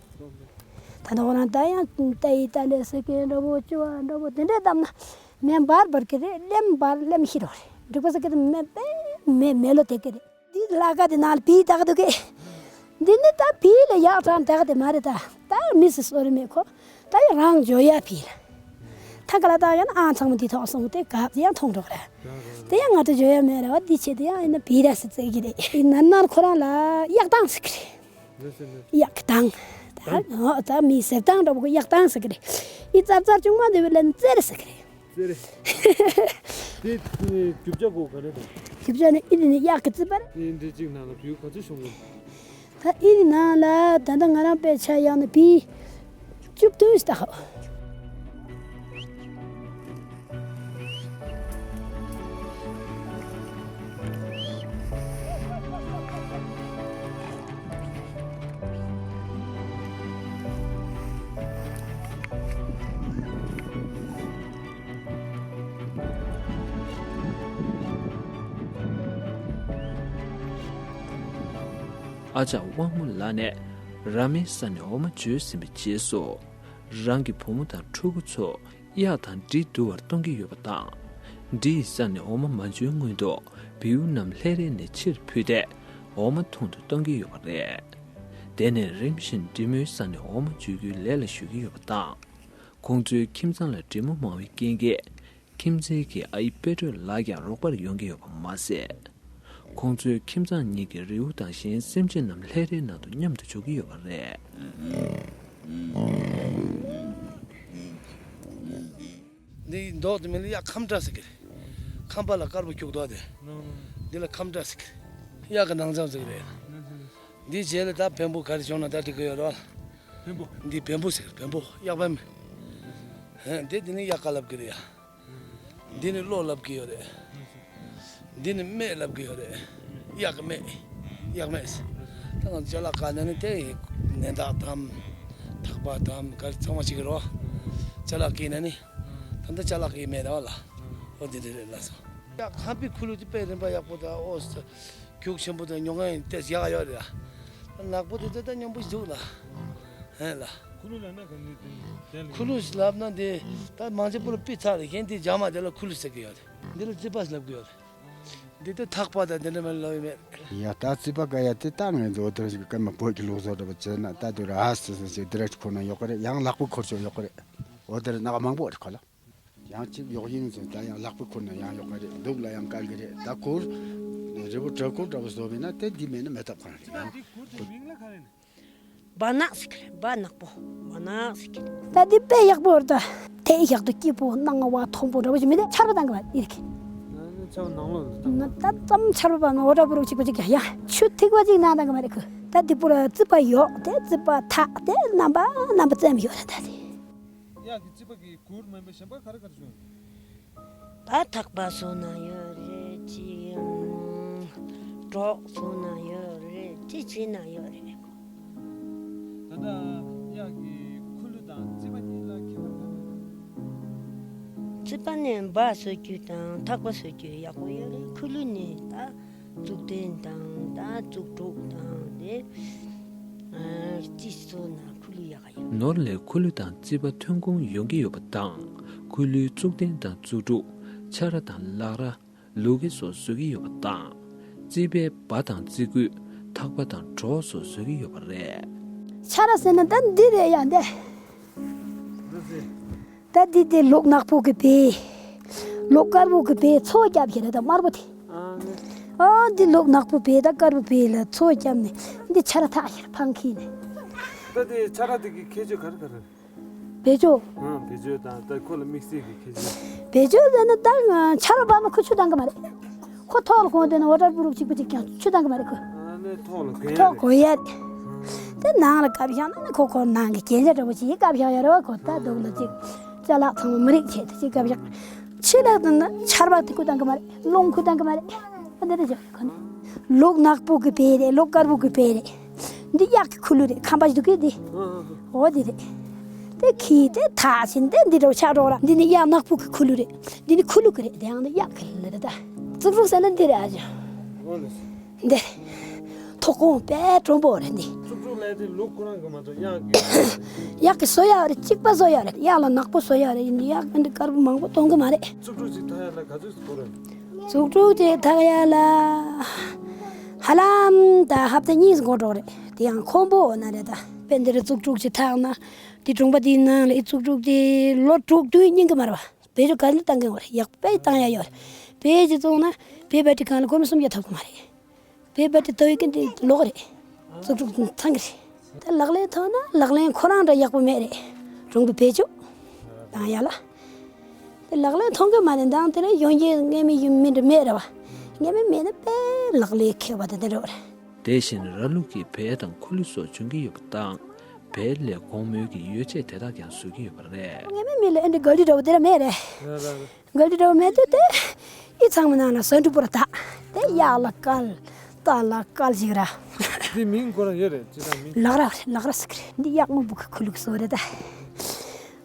ད་ནོ་ན་ད་ཡང་ཏ་ཡི་ཏ་ལེ་སི་ཀེ་འདྲ་པོ་ཅི་བ་འདྲ་པོ་དེ་འདྲས་བཏབ་ན་མེ་འབར་འབར་གི་རེད། ལེམ་འབར་ལེམ་ཤི་རོ་རེད། འགྲིག་པ་ཟེར་གི་དེ་མེ་དཔེ་ མེ་མེ་ལོ་དེ་གི་རེད། འདི་ལ་ཀ་དེ་ནང་ལ་བི་བཏགས་འདུག་གི། འདི་ནི་ད་བི་ལ་ཡག་ཙང་བཏགས་དེ་མ་རེད་ད། ད་མི་སི་སོ་རི་མེ་ཁོ། ད་ཡ་རང་འཇོ་ཡ་བི་ལ། ཐ་ཀ་ལ་ད་ཡང་ཨང་ཚང་མ་འདི་ཐོག་སོང་དེ་གབ་དེ་ཡང་མཐོང་འགྲོ་གི་རེད། དེ་ཡང་ང་ཚོ་འཇོ་ཡ་མེད་རེད་བ། འདི་ཆེ་དེ་ཡང་ཡིན་ན་བི་ར་སི་ཙེ་གི་རེད། ཡིན་ན་ནར་ཁོ་རང་ལ་གཡག་དང་ཟེར་གི་རེད། གཡག་དང་། ད་ད་མི་ཟེར་དང་འདྲ་པོ་གཡག་དང་ཟེར་གི་རེད། ཡི་ཙར་ཙར་ཅུང་མ་འདི་བི་ལན་ཙེ་རེ་ཟེར་གི་རེད། ཙེ་རེ། དེ་རྒྱུ་ཆ་གོ་ག་རེ་དང་། རྒྱུ་ཆ་ནི་ཨི་ནི་ནི་གཡག་གི་རྩིས་པར། དེ་འདི་གཅིག་ནང་ལ་བེའུ་ག་ཚོད་ཤོང་གི། ད་ཨི་ནི་ནང་ལ་ད་ལྟ་ང་རང་པའི་ཆ་ཡང་ནི་བི་བཅུ་བདུན་ཞིག་ད་ཧོ། ཨ་ཅག་དབང་མོ་ལགས་ནས་ར་མའི་ས་ནས་འོ་མ་འཇོས་ཟིན་པའི་རྗེས་སུ། རང་གི་བུ་མོ་དང་ཕྲུ་གུ་ཚོ་གཡག་དང་འབྲི་འདུ་བར་གཏོང་གི་ཡོད་པ་དང་། འབྲི་ཡི་ས་ནས་འོ་མ་མ་འཇོའི་སྔོན་དུ་བེའུ་རྣམས་ལྷས་རའི་ནས་ཕྱིར་ཕུད་དེ་འོ་མ་འཐུང་དུ་གཏོང་གི་ཡོད་པ་རེད། དེ་ནས་རིམ་བཞིན་འབྲི་མོའི་ས་ནས་འོ་མ་འཇོ་རྒྱུའི་ལས་ལ་གཞོལ་གྱི་ཡོད་པ་དང་། ཁོང་ཚོའི་ཁྱིམ་ཚང་ལ་འབྲི་མོ་མང་བའི་རྐྱེན་གྱིས། ཁྱིམ་མཚེས་ཀྱི་ཨ་ཡེ་དཔལ་སྒྲོན་ལགས་ཀྱང་རོགས་པར་ཡོང་གི་ཡོད་པ་མ་ཟད། ཁོང་ཚོའི་ཁྱིམ་ཚང་གཉིས་ཀྱི་རེའུ་དང་གཞན་སེམས་ཅན་རྣམས་ལྷས་རའི་ནང་དུ་མཉམ་དུ་འཇོག་གི་ཡོད་པ་རེད། འདི་མདོག་དེ་མིན་ལ་གཡག་ཁམས་བཀྲ་ཟེར་གི་རེད། ཁམས་པ་ལ་དཀར་པོ་སྐྱུག་མདོག་དེ། འདི་ལ་ཁམས་བཀྲ་ཟེར་གི་རེད། གཡག་གི་ནང་ཚང་ཟེར་གི་རེད། འདི་རྗེས་ལ་ད་བེམ་པོ་ག་རེ་བྱུང་ན་ད་འགྲིག་གི་ཡོད་རེད་བ། བེམ་པོ། འདི་བེམ་པོ་ཟེར་གི་རེད། བེམ་པོ་གཡག་བེམ། ཧེ། འདི་འདི་ནི་གཡག་ཀ་ལབ་གི་རེད་ཡ། འདི་ནི་གློ་ལབ་གི་ཡོད་རེད། འདི་ནི་སྨད་ལབ་གི་ཡོད་རེད། གཡག་གི་སྨད། གཡག་སྨད། ད་ང་ཅ་ལག་ཀ་ནས་ནི་དེ་ནན་ཐག་དམ། ཐག་པ་དམ་ག་རེ་ཚང་མ་ཅིག་གི་རོ། ཅ་ལག་ཀི་ནས་ནི། ད་ལྟ་ཅ་ལག་ཀི་མེད་ར་བ་ལ། ཨོ་འདི་འདྲ་རེད་ལ་སོ། ཡ་ཁམས་པའི་ཁུ་ལུ་དེ་དཔེ་རིན་པ་ཡག་པོ་དང་ཨོ་ས། རྒྱུག་ཆེན་པོ་དང་ཉོ་མཁན་ཡིན་ཏེ་ཡག་ཡོད་རེད་ཡ། ནག་པོ་དེ་ད་ལྟ་སྙོམས་པོ་ཞིག་འདུག་ལ། ཧེ་ལ། ཁུ་ལུ་ལབ་ན་ག་ནས་དེ་དེ་ལ། ཁུ་ལུ་ལབ་ན་དེ་ད་མང་ཆེ་པོ་ལ་པི་ཚ་རེད། གཞན་དེ་རྒྱ་མ་དེ་ལ་ཁུ་ལུ་ཟེར་གི་ཡོད་རེད། འདི་ལ་རྩིས་པ་ལབ་གི་ཡོད་རེད། འདི་ད་ཐག་པ་དང་དེ་འདྲ་མ་ལབ་ཡོད་མེད། ཡ་ད་རྩིས་པ་ག་ཡ་དེ་ད་ངས་འདི་འོ་དེར་ཞིག་སྐར་མ་བོད་ཀྱི་ལུགས་སྲོལ་འདྲ་པོ་བྱས་ན་ད་དེ་ར་ཧ་སི་སི་ཞིག་དེ་ར་ཁོ་ན་ཡོད་གི་རེད། ཡང་ལག་པའི་འཁོར་ཆོག་ཡོད་གི་རེད། འོ་དེར་ནག་མང་པོ་རེད་ཁོ་ལ། ཡང་གཅིག་གཡོག་ཡིན་ཟེར་ད་ཡང་ལག་པའི་འཁོར་ན་ཡང་གཡོག་པ་རེད། འདུག་ལ་ཡང་དཀའ་གི་རེད། ད་འཁོར་རི་བོ་བྲག་འཁོར་འདྲ་པོ་བཟོ་བས་ན་དེ་འདི་མེད་ན་མེད་ཐབས་གང་རེད་ཡང་འཁོར། སྦ་ནག་ཟེར་གི་རེད། སྦ་ནག་པོ། སྦ་ནག་ཟེར་གི་རེད། ད་འདི་དཔེ་ཡག་པོ་རེད། ད་དེ་ཡག་ཏུ་སྐྱིད་པོ་སྣང་བ་མཐོན་པོ་འདྲ་པོ་ཞིག་མི་འདུག་ཆར་པ་བཏང་གི་མ་རེད་ཀི། ཆར་པ་ནང་ལོགས་ལ་བཏང་། ད་ཙམ་ཆར་པ་བབས་ན་འོ་འདྲ་པོ་རུ་གཅིག་པ་གཅིག་ཀྱང་ཡ་ཆུ་ཐིགས་པ་གཅིག་ནང་བཏང་གི་མ་རེད་ཀི། ད་འདི་པོ་ལ་རྩིས་པ་ཡོད་དེ་རྩིས་པ་ཐག་དེ་རྣམ་པ་རྣམ་པ་ཙམ་ཡོད་རེད་ད་དེ། གཡག་གི་རྩིས་པ་གི་གུར་མིན་པ་གཞན་པ་ག་རེ་ག་རེ་བྱུང་། ད་ཐག་པ་བཟོ་ན་ཡོད་རེད་ཅི། གྲོགས་བཟོ་ན་ཡོད་རེད་ཅི་བྱེད་ན་ཡོད་རེད། ད་ལྟ་གཡག་གི་ཁུ་ལུ་དང་རྩིས་པ་གཉིས་ལ་ཁྱད་པར་ག་རེ་རེད། རྩིས་པ་ནི་སྦ་བཟོ་རྒྱུ་དང་ཐག་པ་བཟོ་རྒྱུ་ཡག་པོ་ཡོད་རེད། ཁུ་ལུ་ནི་ད་གཙུག་རྟེན་དང་ད་གཙུག་ཕྲུག་དང་དེ་རྩིས་བཟོ་ན་ཁུ་ལུ་ཡག་ག་ཡོད། ནོར་ལས་ཁུ་ལུ་དང་རྩིས་པ་ཐོན་ཁུངས་ཡོང་གི་ཡོད་པ་དང་། ཁུ་ལུའི་གཙུག་རྟེན་དང་གཙུག་ཕྲུག་ཆ་ར་དང་ལག་ར། ལུག་གི་སོགས་བཟོ་གི་ཡོད་པ་དང་། རྩིས་པའི་སྦ་དང་རྩིས་སྐུད། ཐག་པ་དང་གྲོགས་སོགས་བཟོ་གི་ཡོད་པ་རེད། ཆ་ར་ཟེར་ན་ད་འདི་རེད་ཡ་འདི། ད་འདི་དེ་ལུག་ནག་པོ་གི་བེ། ལུག་དཀར་པོ་གི་བེ་ཚོ་རྒྱབ་ཀྱི་རེད་ད་དམར་པོ་དེ། ཨ་འདི་ལུག་ནག་པོ་བེ་ད་དཀར་པོ་བེ་ལ་ཚོ་རྒྱབ་ནས་འདི་ཆ་ར་ཐག་ཡར་འཕང་ཁྱེར་ནས། ད་དེ་ཆ་ར་དེ་གི་ཁྱད་ཆོས་ག་རེ་ག་རེ་རེད། བེད་སྤྱོད། ཨང་། བེད་སྤྱོད་དང་ད་ཁོ་ལ་དམིགས་བསལ་གྱི་ཁྱད་ཆོས། བེད་སྤྱོད་ཟེར་ན་ད་ཆར་པ་བབས་ན་ཁོ་ཆུ་བཏང་གི་མ་རེད། ཁོ་ཐོག་ལ་གོན་བསྡད་ན་འོ་ཊར་པུ་རུབ་གཅིག་པུ་གཅིག་ཀྱང་ཆུ་བཏང་གི་མ་རེད་ཁོ། ཨ་ནི་ཐོག་ལ་གོན་ཡ་ཐོག་རེད། གོན་ཡ་རེད། དེ་ནང་ལ་བཀབ་བཞག་ན་ནི་ཁོ་ཁོ་ནང་གི་རྒྱན་ཆ་འདྲ་པོ་ཅིག་བཀབ་བཞག་ཡ་རེད་བ། ཁོ་ད་སྡུག་ལ་ཅིག་ཅ་ལག་ཚང་མ་མི་རིགས་ཆེད་དུ་ཅིག་བཀབ་བཞག་ཕྱི་ལ་དུ་ནི་ཆར་པ་དེ་ཁུ་བཏང་གི་མ་རེད། རླུང་ཁུ་བཏང་གི་མ་རེད། ཨ་འདི་རེད་ཅོ་ཁོ་ནི། ལུག་ནག་པོ་གི་བེ་རེད། ལུག་དཀར་པོ་གི་བེ་རེད། འདི་གཡག་གི་ཁུ་ལུ་རེད། ཁམས་པ་ཞིག་འདུག་གི་འདི། ཨ་ཨ་ཨ། འོ་འདི་རེད། དེ་ཁྱེར་ཏེ་ཐག་ཕྱིན་ཏེ་འདི་འདྲ་བོ་ཆགས་འགྲོ་ར། འདི་ནི་གཡག་ནག་པོ་གི་ཁུ་ལུ་རེད། འདི་ནི་ཁུ་ལུ་གི་རེད། དེ་ཡང་ནི་གཡག་གི་ལུ་རེད་ད། གཙུག་ཕྲུག་ཟེར་ན་འདི་རེད་ཨ་ཅོ། འོ་ལེ། འདི་རེད། ཐོག་ཁོང་དཔེ་དྲོན་པོ་རེད་འདི། གཙུག་ཕྲུག་ལས་དེ་ལུག་ཁོ་རང་གི་མ་གཏོགས་གཡག་གི། གཡག་གི་བཟོ་ཡག་རེད། གཅིག་པ་བཟོ་ཡག་རེད། གཡག་ལ་ནག་པོ་བཟོ་ཡག་རེད། ཡིན་གཡག་འདི་དཀར་པོ་མང་པོ་གཏོང་གི་མ་རེད། གཙུག་ཕྲུག་ཅིག་ཐག་ཡག་ལ་ག་ཚོད་འགོར་རེད། བཙུགས་དྲུག་ཅིག་འཐག་ཡ་ལ། ཧ་ལམ་ད་ཧབ་ཏ་གཉིས་སུ་འགོར་འགྲོ་རེད། དེ་ཡང་ཁོམ་པོ་ན་རེད། ད་དཔེ་འདིར་བཙུགས་དྲུག་ཅིག་འཐག་ན། དེ་གྲོང་པ་དེའི་ནང་ལ་ཨི་བཙུགས་དྲུག་དེ་ལོ་དྲུག་བདུན་རྙིང་གི་མ་རེད་བ། བེད་སྤྱོད་ག་ལེར་བཏང་གི་ཡོད་རེད། ཡག་པོ་བཏང་ཡ་ཡོད་རེད། བེད་སྤྱོད་བཙུགས་ན་བེད་སྦལ་ཏི་གང་ལ་སྒོར་མོ་སུམ་བརྒྱ་ཐོབ་གི་མ་རེད། བེད་སྦལ་ཏི་ལྟོ་ཡི་གི་འདི་ལོག་རེད། བཙུགས་དྲུག་ཚང་གི་རེད། ད་ལག་ལེན་ཐོག་ན་ལག་ལེན་ཁོ་རང་འདྲ་ཡག་པོ་མེད་རེད། གྲོང་པའི་བེད་སྤྱོད་བཏང་ཡ་ལ། དེ་ལག་ལེན་ཐོག་གི་མ་རེད། འདང་དེ་ལ་ཡོང་རྒྱུ་ངེས་མེད་ཡིན་མིན་འདྲ་མེད་རེད་བ། ངེས་མེད་མེད་ན་དཔེ་ལག་ལེན་ཁེལ་བ་དེ་འདྲ་རེད། དེ་བཞིན་ར་ལུག་གི་བལ་དང་ཁུ་ལུ་སོགས་འབྱུང་གི་ཡོད་པ་དང་། བལ་ལས་གོང་མོའི་གི་ཡོ་བྱད་དེ་དག་ཀྱང་བཟོ་གི་ཡོད་པ་རེད། ངེས་མེད་མེད་ལ་ཨེ་འདྲ་ག་ལི་འདྲ་བོ་དེ་ར་མེད་རེད། ག་ལི་འདྲ་བོ་མེད་དུས་དེ་ཨི་ཚང་མ་ནང་ལ་ཟ་འབྲུ་པོ་ར་དག་དེ་གཡག་ལ་བཀལ། རྟ་ལ་བཀལ་ཞིག་ར། དེ་མིང་ཁོ་རང་ཡོད་རེད། ཅི་ལྟར་མིང་། ལག་ར་རེད། ལག་ར་ཟེར་གི་རེད། འདི་གཡག་སྔོན་པོ་གི་ཁུ་ལུག་སོ་རེད་ད།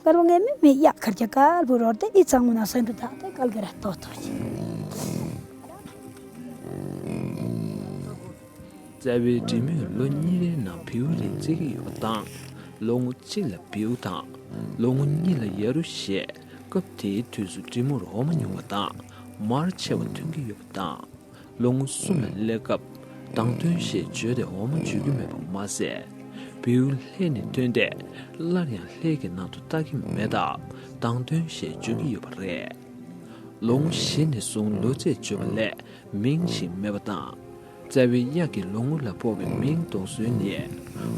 དཀར་པོ་ངེས་མེད་མེད་གཡག་ཁར་གྱ་དཀར་པོ་རོར་ཏེ་ཨི་ཚང་མ་ན་སོན་དུ་ཐག་ཏེ་དཀར་གི་ར་ཏོ་ཏོ་ཅི། རྩ་བའི་འབྲི་མོས་ལོ་གཉིས་རེའི་ནང་བེའུ་རེ་བརྩི་གི་ཡོད་པ་དང་། ལོ་ངོ་གཅིག་ལ་བེའུ་དང་། ལོ་ངོ་གཉིས་ལ་ཡ་རུ་ཞེས་སྐབས་དེའི་དུས་སུ་འབྲི་མོར་འོ་མ་ཉུང་བ་དང་མར་ཆེ་བ་ཐོན་གྱི་ཡོད་པ་དང་། ལོ་ངོ་གསུམ་ལ་སླེབས་སྐབས་དང་ཐོན་ཞེས་བརྗོད་དེ་འོ་མ་འཇུ་རྒྱུ་མེད་པ་མ་ཟད། བེའུ་ལྷས་ནས་ཐོན་ཏེ་སླར་ཡང་ལྷས་ཀྱི་ནང་དུ་ལྟ་གི་མེད་སྟབས་དང་ཐོན་ཞེས་བརྗོད་ཀྱི་ཡོད་པ་རེད། ལོ་ངོ་བཞི་ནས་བཟུང་ལོ་ཚད་བརྗོད་པ་ལས་མིང་ཞིག་མེད་པ་དང་། རྩ་བའི་གཡག་གི་ལོ་ངོ་ལ་དཔོག་པའི་མིང་འདོགས་སྲོལ་ནི།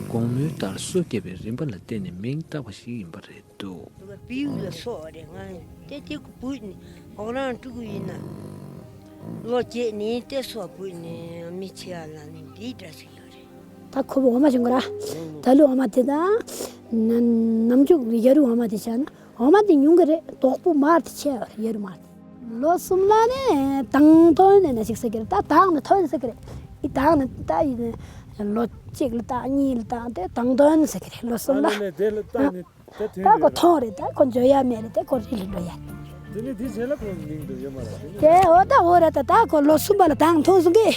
དགོང་མོའི་ཟླར་སོ་བརྒྱབ་པའི་རིམ་པ་ལ་བརྟེན་ནས་མིང་བཏགས་པ་ཞིག་ཡིན་པ་རེད། འདུག་བེའུ་ལ་སོགས་རེད། ང་དེ་དེ་གུ་བུད་ནས་འོག་རང་ཕྲུ་གུ་ཡིན་ན། ལོ་བརྒྱད་ནས་དེ་སོགས་བུད་ནས་མི་ཚེ་ཡར་ལངས་ནས་འདིའི་འདྲ་ཞིག་ཡོད་རེད། ད་ཁོ་བོ་འོ་མ་བྱུང་གི་ར། ད་ལོ་འོ་མ་དེ་དང་། ན་ནམ་འཇུག་ཡ་རུ་འོ་མ་དེ་བྱས་ན་འོ་མ་དེ་ཉུང་གི་རེད། དོག་པོ་མར་དེ་ཆེ་བ་རེད། ཡ་རུ་མར་དེ། ལོ་གསུམ་ལ་ནི་དང་ཐོན་ནས་ན་ཞིག་ཟེར་གི་རེད། ད་དང་ནི་ཐོན་ཟེར་གི་རེད། ཨི་དང་ནི་ད་ཡིན་ལོ་གཅིག་ལ་ད་གཉིས་ལ་ད་དེ་དང་ཐོན་ཟེར་གི་རེད། ལོ་གསུམ་ལ། ཨ་ནི་ནས་དེ་ལ་ད་ནི། ད་ད་ཐོན་ད་ཡོད་གོ་ཐོན་རེད། ད་ཁོ་འཇོ་ཡ་མེད་རེད། དེ་ཁོ་རི་ལ་འགྲོ་ཡ། དེ་ནི་དེ་རྗེས་ལ་ཁོ་མིང་དུ་ཡོད་མ་རེད། དེ་ནི་དེ་འོ་ད་འོ་ར་ད་ད་ཁོ་ལོ་གསུམ་པ་ལ་དང་ཐོན་སོང་གི།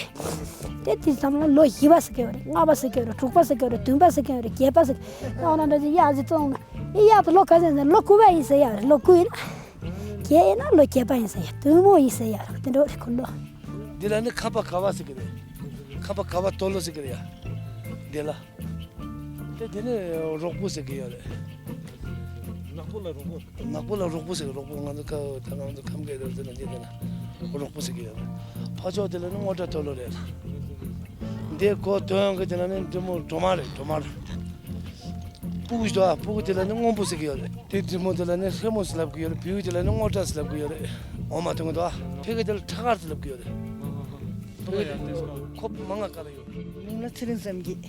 དེ་དེ་ཙམ་ལ་ལོ་བཞི་པ་ཟེར་གི་ཡོད་རེད། ལྔ་པ་ཟེར་གི་ཡོད་རེད། དྲུག་པ་ཟེར་གི་ཡོད་རེད། བདུན་པ་ཟེར་གི་ཡོད་རེད། བརྒྱད་པ་ཟེར་གི། ཨ་འོ་ན་འདྲ་ཅིག་གཡག་ཅིག་བཙོང་ན་ཨི་གཡག་དེ་ལོ་ག་ཚོད་ཡིན་ཟེར། ལོ་དགུ་པ་ཡིན་ཟེར་ཡ་རེད། ལོ་དགུ་ཡིན་ན། བརྒྱད་ཡིན་ན་ལོ་བརྒྱད་པ་ཡིན་ཟེར་ཡ། བདུན་མོ་ཡིན་ཟེར་ཡ་རེད། དེ་འདྲ་རེད་ཁོ་ལོ། འདི་ལ་ནི་ཁམས་པ་ག་བ་ཟེར་གི་རེད། ཁམས་པ་ག་བ་ཏོ་ལོ་ཟེར་གི་རེད་ཡ། འདི་ལ། དེ་དེ་ནི་རོག་པོ་ཟེར་གི་ཡོད་རེད། ནག་པོ་ལ་རོག་པོ། ནག་པོ་ལ་རོག་པོ་ཟེར་གི། རོག་པོ་ང་ཚོ་ཁ་ད་ང་ཚོ་ཁམས་སྐད་དུ་ཟེར་ན་འདི་དེ་ན་རོག་པོ་ཟེར་གི་ཡོད་རེད། ཕ་ཕྱོགས་དེ་ལ་ནི་སྔོ་སྒྲ་ཏོ་ལོ་རེད། འདི་གོ་དོན་གི་དེ་ལ་ནི་འདི་མོ་གྲོ་མ་རེད། གྲོ་མ་རེད། སྤུ་གུ་ཞིག་འདུག་ཨ། སྤུ་གུ་དེ་ལ་ནི་སྔོན་པོ་ཟེར་གི་ཡོད་རེད། དེ་འདི་མོ་དེ་ལ་ནི་ཧྲེ་མོ་ཟེར་ལབ་གི་ཡོད་རེད། བེའུ་དེ་ལ་ནི་སྔོ་སྒྲ་ཟེར་ལབ་གི་ཡོད་རེད། འོ་མ་དེ་མོ་འདུག་ཨ། ཕ་གི་དེ་ལ་ཁྲ་མཁར་ཟེར་ལབ་གི་ཡོད་རེད། ཁོ་མང་ང་ག་ལ་ཡོད། མིང་ལ་ཚེ་རིང་བསམ་གྱི།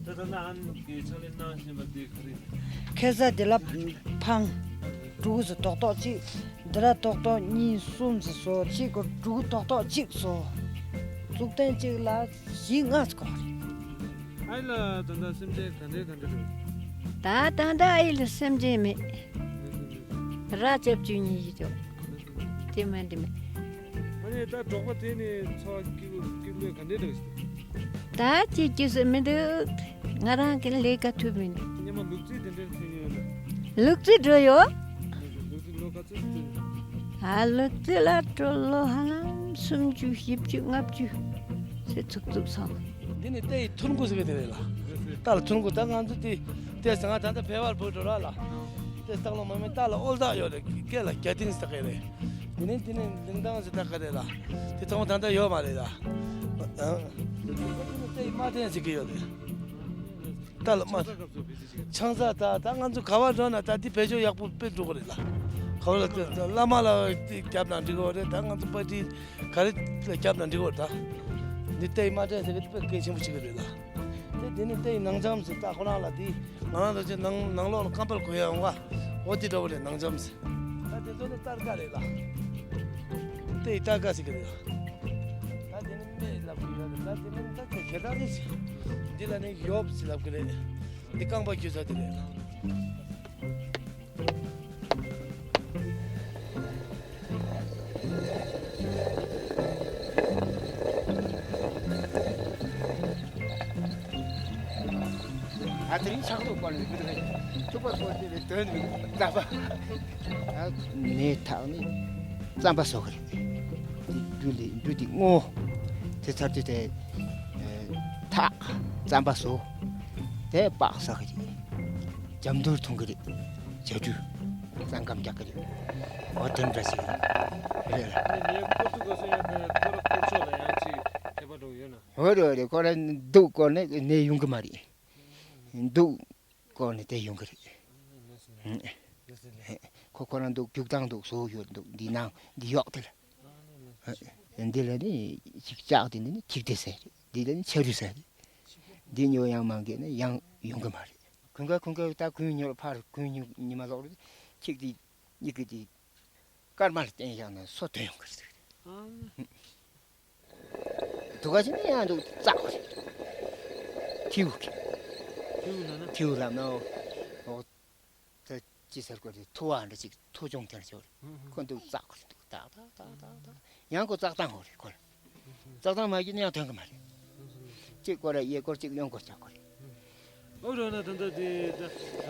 ད་ལྟ་ན་ཨ་ནི་ཕྱག་ལས་གནང་བཞིན་པ་འདི་ག་རེ་རེད། ཁ་སང་དེ་ལ་འཕང་། ཕྲུ་གུ་ཚོ་རྡོག་རྡོག་གཅིག་འདི་ར་རྡོག་རྡོག་གཉིས་གསུམ་ཟེར་བཟོ། གཅིག་གོ་ཕྲུ་གུ་རྡོག་རྡོག་གཅིག་བཟོ། གཙུག་སྟེང་གཅིག་ལ་བཞི་ལྔ་ཟེར་གོ་རེད། ཨ་ཡི་ལ་ད་ལྟ་སེམས་ཅན་ག་འདྲ་ག་འདྲ་རེད། ད་ད་ལྟ་ཨ་ཡི་ལ་སེམས་ཅན་མེད། ར་ཅབ་ཅུ་གཉིས་ཤིག་ཅོག་དེ་མ་འདི་མེད། ཨ་ནི་ད་འབྲོག་པ་དེ་ནི་འཚོ་བ་སྐྱིད་པོ་སྐྱིད་པོ་ག་འདྲ་འདྲ་ཞིག་ད་ཅི་སྐྱིད་སུ་མི་འདུག་ང་རང་གི་ལས་ཀ་ཐུབ་མིན། སྙེ་མ་ལུག་རྫི་དེ་འདྲ་ཐོན་ཡོད་ལ། ལུག་རྫི་འགྲོ་ཡོད། ལུག་རྫི་ལོ་ག་ཚོད་ཐོན། ཨ་ལུག་རྫི་ལ་འགྲོ་ལོ་ཧ་ལམ་སུམ་ཅུ་བཞི་བཅུ་ལྔ་བཅུ་ཚེ་ཚུགས་ཚུགས་སོང་། འདི་ནི་རྟའི་ཐུར་མགོ་ཟེར་གི་དེ་རེད་ལ། རྟ་ལ་ཐུར་མགོ། ད་ང་ཚོ་དེ་རྟའི་ཟ་ང་ད་ལྟ་བལ་བར་བུད་འགྲོ་ར་ལ། རྟའི་སྟག་ལོ་མ་མེད་རྟ་ལ་ཨོལ་རྟགས་ཡོད་རེད། སྐེ་ལ་རྒྱ་ཏིན་ཟེར་གི་རེད། དེ་ནས་དེ་ནས་ལིང་ཏང་ཟེར་ད་ག་རེད་ལ། དེ་ཚང་མ་ད་ལྟ་ཡོད་མ་རེད་ལ། ཨ། དེ་ནས་རྟའི་དམར་ཐེན་ཟེར་གི་ཡོད་རེད། རྟ་ལ་དམར། ཆང་ས་ད་ད་ང་ཚོ་ག་བ་འགྲོ་ན་ད་དེ་བེད་སྤྱོད་ཡག་པོ་དཔེ་འགྲོ་གི་རེད་ལ། ག་བ་ལ་བླ་མ་ལ་རྒྱབ་ན་འགྲིག་གི་རེད། ད་ང་ཚོ་པ་ཏི་ག་རེ་ལ་རྒྱབ་ན་འགྲིག་གི་རེད། ད་འདི་རྟའི་དམར་ཐེན་ཟེར་གི་དེ་དཔེ་གལ་ཆེན་པོ་ཆགས་གི་རེད་ལ། དེ་དེ་ནི་རྟའི་ནང་འཇམ་ཟེར། ད་ཁོ་རང་ལ་དེ་ང་རང་ཚོ་ཅིག་ནང་ནང་ལོགས་ལ་ཀམ་པལ་གོན་ཡ་ཡོང་བ། འོ་དེ་འདྲ་བོ་རེད། ནང་འཇམ་ཟེར། ད་དེ་ཚོ་ནི་སྟར་ཀ་རེད་ལ། རྟའི་སྟར་ཀ་ཟེར་གི་རེད་ལ། ད་དེ་ནི་སྨད་ལབ་གི་ཡོད་རེད། ད་དེ་ནི་ད་ཁྱོད་ཁྱེད་རང་རེད་ཟེར། འདི་ལ་ནི་ཡོབ་ཟེར་ལབ་གི་རེད། འདི་རྐང་པ་འཁྱུད་ས་དེ་རེད་ལ། ཨ་དེ་རིང་ཆག་ཐུག་པར་ནི་མི་འདུག་གས། ཐུག་པར་སོང་དེ་ནི་དོན་མི་འདུག་རྩམ་པ། ཨ་ནས་ཐག་ནི་རྩམ་པ་བཟོ་གི་རེད། དེ་ འབྲུ་འདི་འབྲུ་འདི་སྔོ། དེ་ཚར་དུས་དེ་ཨེ་ཐག་རྩམ་པ་བཟོ། དེ་པགས་བཟོ་གི་རེད། ཇ་མདོར་འཐུང་གི་རེད། ཇ་འབྲུ་རྩམ་སྐམ་རྒྱག་གི་རེད། འོ་དེ་འདྲ་ཞིག་རེད་ལ། ངས་སྐོར་དུས་སྐོར་སོང་ཡང་ཁོ་ར་སྐོར་ཕྱོགས་ལ་ཡང་ཅིག་དད་པ་འགྲོ་ཡོད་ན། འོ་རེད་འོ་རེད། ཁོ་ར་འདུག་སྐོར་ནས་ནས་ཡོང་གི་མ་རེད། འདུག་སྐོར་ནས་དེ་ཡོང་གི་རེད། ཁོ་ཁོ་རང་འདུག་རྒྱུག་སྟངས་འདུག་བཟོ་ཡོད་འདུག་འདི་ནང་འདི་གཡོག་དེ་ལ། འདི་ལ་ནི་ཅིག་ལྕགས་དེ་ནི་ནི་ཐིག་དེ་ཟེར་རེད། འདི་ལ་ནི་ཆ་རུ་ཟེར་རེད། འདི་ཉོ་ཡང་མང་གི་ནི་ཡང་ཡོང་གི་མ་རེད། གུང་ག་གུང་ག་ད་གུང་ཉོ་ཕར་གུང་ཉོ་ཉི་མ་ལོག་རེད། ཁྱེད་དེ་གཉིས་ཀྱི་དེ་སྐར་མ་ལ་བརྟེན་ཡང་ན་སོ་ཐོན་ཡོང་གི་རེད། དུ་ག་ཅི་ནས་ཡང་འདུག་བཙག་པ་རེད། ཐིའུ་གི་ཐིའུ་ལ་ན། ཐིའུ་ལ་ན། འོ། ད་ཅི་ཟེར་དགོས་རེད། ཐུ་བ་འདྲ་ཅིག་ཐུ་ཅུང་དེར་ཅོར། ཁོ་འདུག་བཙག་པ་རེད་འདུག་ཏག་ཏག་ཏག་ཏག་ཏག་ཡང་ཁོ་བཙག་སྟངས་འོ་རེད་ཁོ་ལ། བཙག་སྟངས་མ་བརྒྱུད་ན་ཡང་ཐོན་གི་མ་རེད། གཅིག་སྐོར་ར་གཡས་སྐོར་གཅིག་གཡོན་སྐོར་བཙག་དགོས་རེད། ཨོ་རོ་ན་ད་ལྟ་དེ་ད་ད་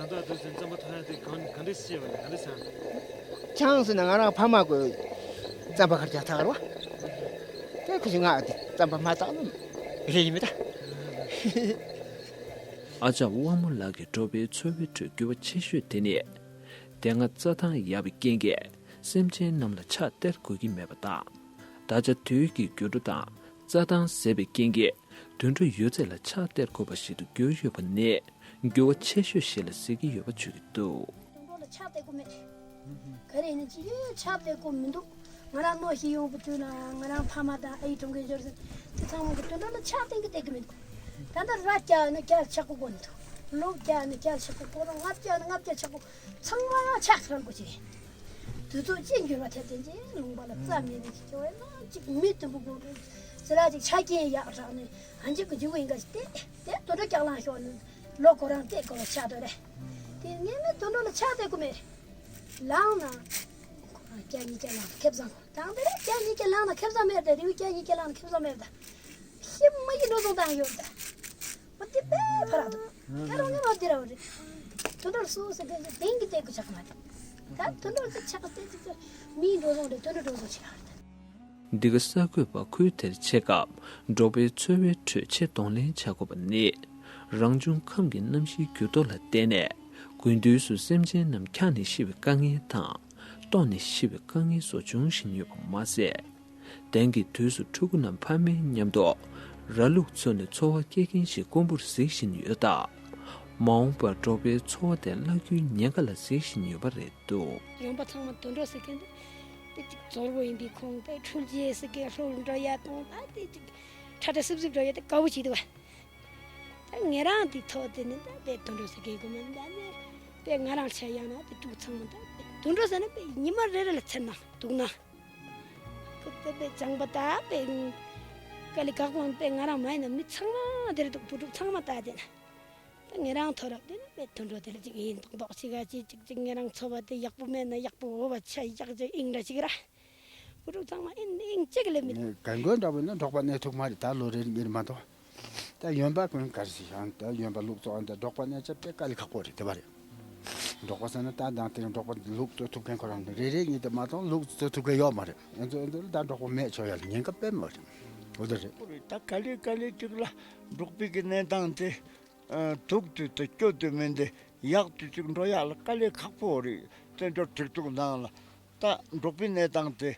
ལྟ་དུས་ཚོད་རྩམ་པ་ཐོན་ཡ་དེ་གང་ག་འདྲས་ཤེས་པ་ནི་ག་འདྲས་ཆང་། ཆང་ཟེར་ན་ང་རང་ཕ་མ་གོ་རྩམ་པ་ཁར་རྒྱག་ཐག་ར་བ། དེ་ཁུ་ཞིག་ང་དེ་རྩམ་པ་མ་བཏགས་ན་རེ་ཡིན་མི་ད། ཨ་ཅག་དབང་མོ་ལགས་ཀྱི་འབྲོག་པའི་འཚོ་བའི་ཁྲོད་འགྱུར་བ་ཆེ་ཤོས་དེ་ནི། དེ་སྔ་རྩྭ་ཐང་ཡག་པའི་རྐྱེན་གྱིས་སེམས་ཅན་རྣམས་ལ་ཕྱག་སྟེར་དགོས་ཀྱི་མེད་པ་དང་། ད་ཆ་དུས་ཀྱི་འགྱུར་འགྲོས་དང་རྩྭ་ཐང་ཟད་པའི་རྐྱེན་གྱིས། དུད་འགྲོ་ཡོད་ཚད་ལ་ཕྱག་སྟེར་དགོས་པ་ཞིག་ཏུ་གྱུར་ཡོད་པ་ནི་འགྱུར་བ་ཆེ་ཤོས་ཤིག་ལ་གཟིགས་ཀྱི་ཡོད་པ་བརྗོད་ཀྱི་འདུག་དུད་འགྲོ་ལ་ཕྱག་སྟེར་དགོས་མེད། ག་རེ་ཡིན་ཅི་ཡོད་ཕྱག་སྟེར་དགོས་མི་འདུག་ང་རང་ནོར་ཞིག་ཡོང་གི་དུས་ན་ང་རང་ཕ་མ་དང་ཨ་ཡེ་གྲོངས་གི་འབྱོར་ཟིན་དེ་ཚང་མ་གི་དུད་འགྲོ་ལ་ཕྱག་སྟེར་གི་སྟེར་གི་མི་འདུག་ད་ལྟ་ར་བརྒྱབ་ན་བརྒྱ་ཆག་གི་དགོས་འདུག་ལོ་བརྒྱབ་ན་བརྒྱ་ཆག་གི་དགོས་ར་ལྔ་བརྒྱབ་ན་ལྔ་བརྒྱ་ཆག་གི་ཚང་མ་ཕྱག་ཐལ་དགོས་ཅི། དུས་ཚོད་ཅི་འགྱུར་བ་ཐེབས་ཏེ་ཅི་ལུང་པ་ལ་རྩྭ་མེད་ནས་ཅི་སྐྱོ་བས་ན་ཅིག་མི་དུམ་བུ་དགོས་འདུག་ཟེར་ལ་ཅིག་ཆ་རྐྱེན་ཡག་དྲག་ནས་ཨ་འཇིག་གི་འཇུག་གི་ཡིན་ག་ཅིག་སྟེ་དེ་དུད་འགྲོ་སྐྱག་ལང་ཤོར་ནས་ལོ་ཁོ་རང་སྟེ་དགོས་ལ་ཆགས་འདོད་རེད། དེ་ངས་ནི་དུད་འགྲོ་ལ་ཕྱག་སྟེར་དགོས་མེད། ལངས་ན། ཁོ་རང་བརྒྱ་ཉིས་བརྒྱ་ལངས་ན་ཁེ་བཟང་གོ་དང་དེ་རེད། བརྒྱ་ཉིས་བརྒྱ་ལངས་ན་ཁེ་བཟང་མེད་དེ་རེའུ་བརྒྱ་ཉིས་བརྒྱ་ལངས་ན་ཁེ་བཟང་མེད་ད། ཤི་མ་ཡི་འགྲོ་སོང་དང་ཡོད་ད། མ་དེ་པའི་ཕ་རག་ཏུ། ཀ་རང་ནི་རོ་དེ་ར་བ་རེད། དུད་འགྲོར་སུ་སུ་དེ་དེང་གི་དེ་གི་ཆག་མ་རེད། ད་དུད་འགྲོར་དེ་ཆག་སྟེ་དེ་མིའི་འགྲོ་སོང་རེད་དུད་འགྲོ་འགྲོ་སོང་ཆག་རེད། འདི་ག་གསར་འགོད་པ་ཁུལ་དེར་ཆེད་སྐབས་འབྲོག་པའི་འཚོ་བའི་ཁྲོད་ཆེས་གདོང་ལེན་བྱ་དགོས་པ་ནི། རང་བྱུང་ཁམས་ཀྱི་གནམ་གཤིས་འགྱུར་ལྡོག་ལ་བརྟེན་ནས། དགུན་དུས་སུ་སེམས་ཅན་རྣམས་འཁྱག་ནས་ཤི་བའི་དཀའ་ངལ་དང་། ལྟོགས་ནས་ཤི་བའི་དཀའ་ངལ་སོགས་འབྱུང་བཞིན་ཡོད་པ་མ་ཟད། དེང་གི་དུས་སུ་ཕྲུ་གུ་རྣམས་ཕ་མའི་མཉམ་དུ་ར་ལུག་འཚོ་ནས་འཚོ་བ་སྐྱེལ་མཁན་ཞིག་དཀོན་པོར་གཟིགས་བཞིན་ཡོད་སྟབས། མ་འོངས་པར་འབྲོག་པའི་འཚོ་བ་དེ་བརླག་རྒྱུའི་ཉེན་ཁ་ལ་གཟིགས་བཞིན་ཡོད་པ་རེད་འདུག་ཡོང་པ་ཚང་མ་དུད་འགྲོ་ཟེར་མཁན་དེ་དེ་གཅིག་ཛོར་པོ་ཡིན་པའི་ཁོངས་དེ་འཕྲུལ་ཆས་ཟེར་མཁན་ལྷོ་འགྲོ་ཡ་དང་ད་དེ་གཅིག་ཁྲ་ཁྲ་སིབ་སིབ་འགྲོ་ཡ་དེ་དགའ་བོ་བྱེད་འདུག་བ། ད་ངེད་རང་དེ་ཐོག་དེ་ནི་ད་དེ་དུད་འགྲོ་ཟེར་མཁན་གོ་མ་ད་ནི་དེ་ང་རང་ཆ་ཡང་ན་དེ་ཕྲུ་གུ་ཚང་མ་ད་དེ་དུད་འགྲོ་ཟེར་ན་དེ་ཉི་མ་རེ་རེ་ལ་ཚེར་ན་སྡུག་ན། ཁོ་དེ་པའི་སྦྱངས་པ་དག་པའི་དཀའ་ལས་ཁག་པོ་པའི་ང་རང་མ་ཡིན་ན་མི་ཚང་མ་དེ་རེད་འདུག་བུ་ཕྲུག་ཚང་མ་དག་དེ་ན། ད་ངེད་རང་ཐོ་རབ་དེ་ནི་པའི་དུད་འགྲོ་དེ་ལ་ཅིག་ཡིན་མདོག་མདོག་ཅིག་ག་ཅིག་ཅིག་ཅིག་ངེད་རང་འཚོ་བ་དེ་ཡག་པོ་མེད་ན་ཡག་པོ་འོ་བ་ཆ་ཡག་ཅིག་ཨིང་ར་ཅིག་ར། བུ་ཕྲུག་ཚང་མ་ཨིན་ཨིང་ཅིག་ལས་མི་ནི། གན་གོན་འདྲ་བོ་ནི་འབྲོག་པ་གནས་ཐུབ་མ་རེད་ད་ལོ་རེར་མིར་མ་གཏོགས། ད་ཡོན་པ་ཀུན་གར་ཞིག་ཡང་ད་ཡོན་པ་ལུག་བཙོག་འདི་འབྲོག་པ་གནས་ཆ་དཔེ་དཀའ་ལས་ཁག་པོ་རེད་དེ་བ་རེད། འབྲོག་པ་ཟེར་ན་ད་དང་དེ་རིང་འབྲོག་པ་ལུག་བཙོ་ཐུབ་མཁན་ཁོ་རང་རེ་རེ་གཉིས་དེ་མ་གཏོགས་ལུག་བཙོ་ཐུབ་མཁན་ཡོད་མ་རེད། ཨེ་ཚོ་ཨེ་ཚོ་ད་འབྲོག་པ་མེད་ཆོག་ཡ་ལ་ཉེན་ཁ་དཔེ་མ་རེད། འོ་དེ་རེད། ཁོ་རེད་ད་ག་ལེ་ག་ལེ་ཅིག་ལ་འབྲོག་པའི་གི་གནས་སྟངས་དེ་ཨ་སྡུག་ཏུ་དང་སྐྱོ་དུ་མིན་ཏེ་ཡག་ཏུ་ཅིག་འགྲོ་ཡག་ལ་དཀའ་ལས་ཁག་པོ་རེད། བཙན་བྱོལ་སྒྲིག་འཛུགས་ནང་ལ་ད་འབྲོག་པའི་གནས་སྟངས་དེ་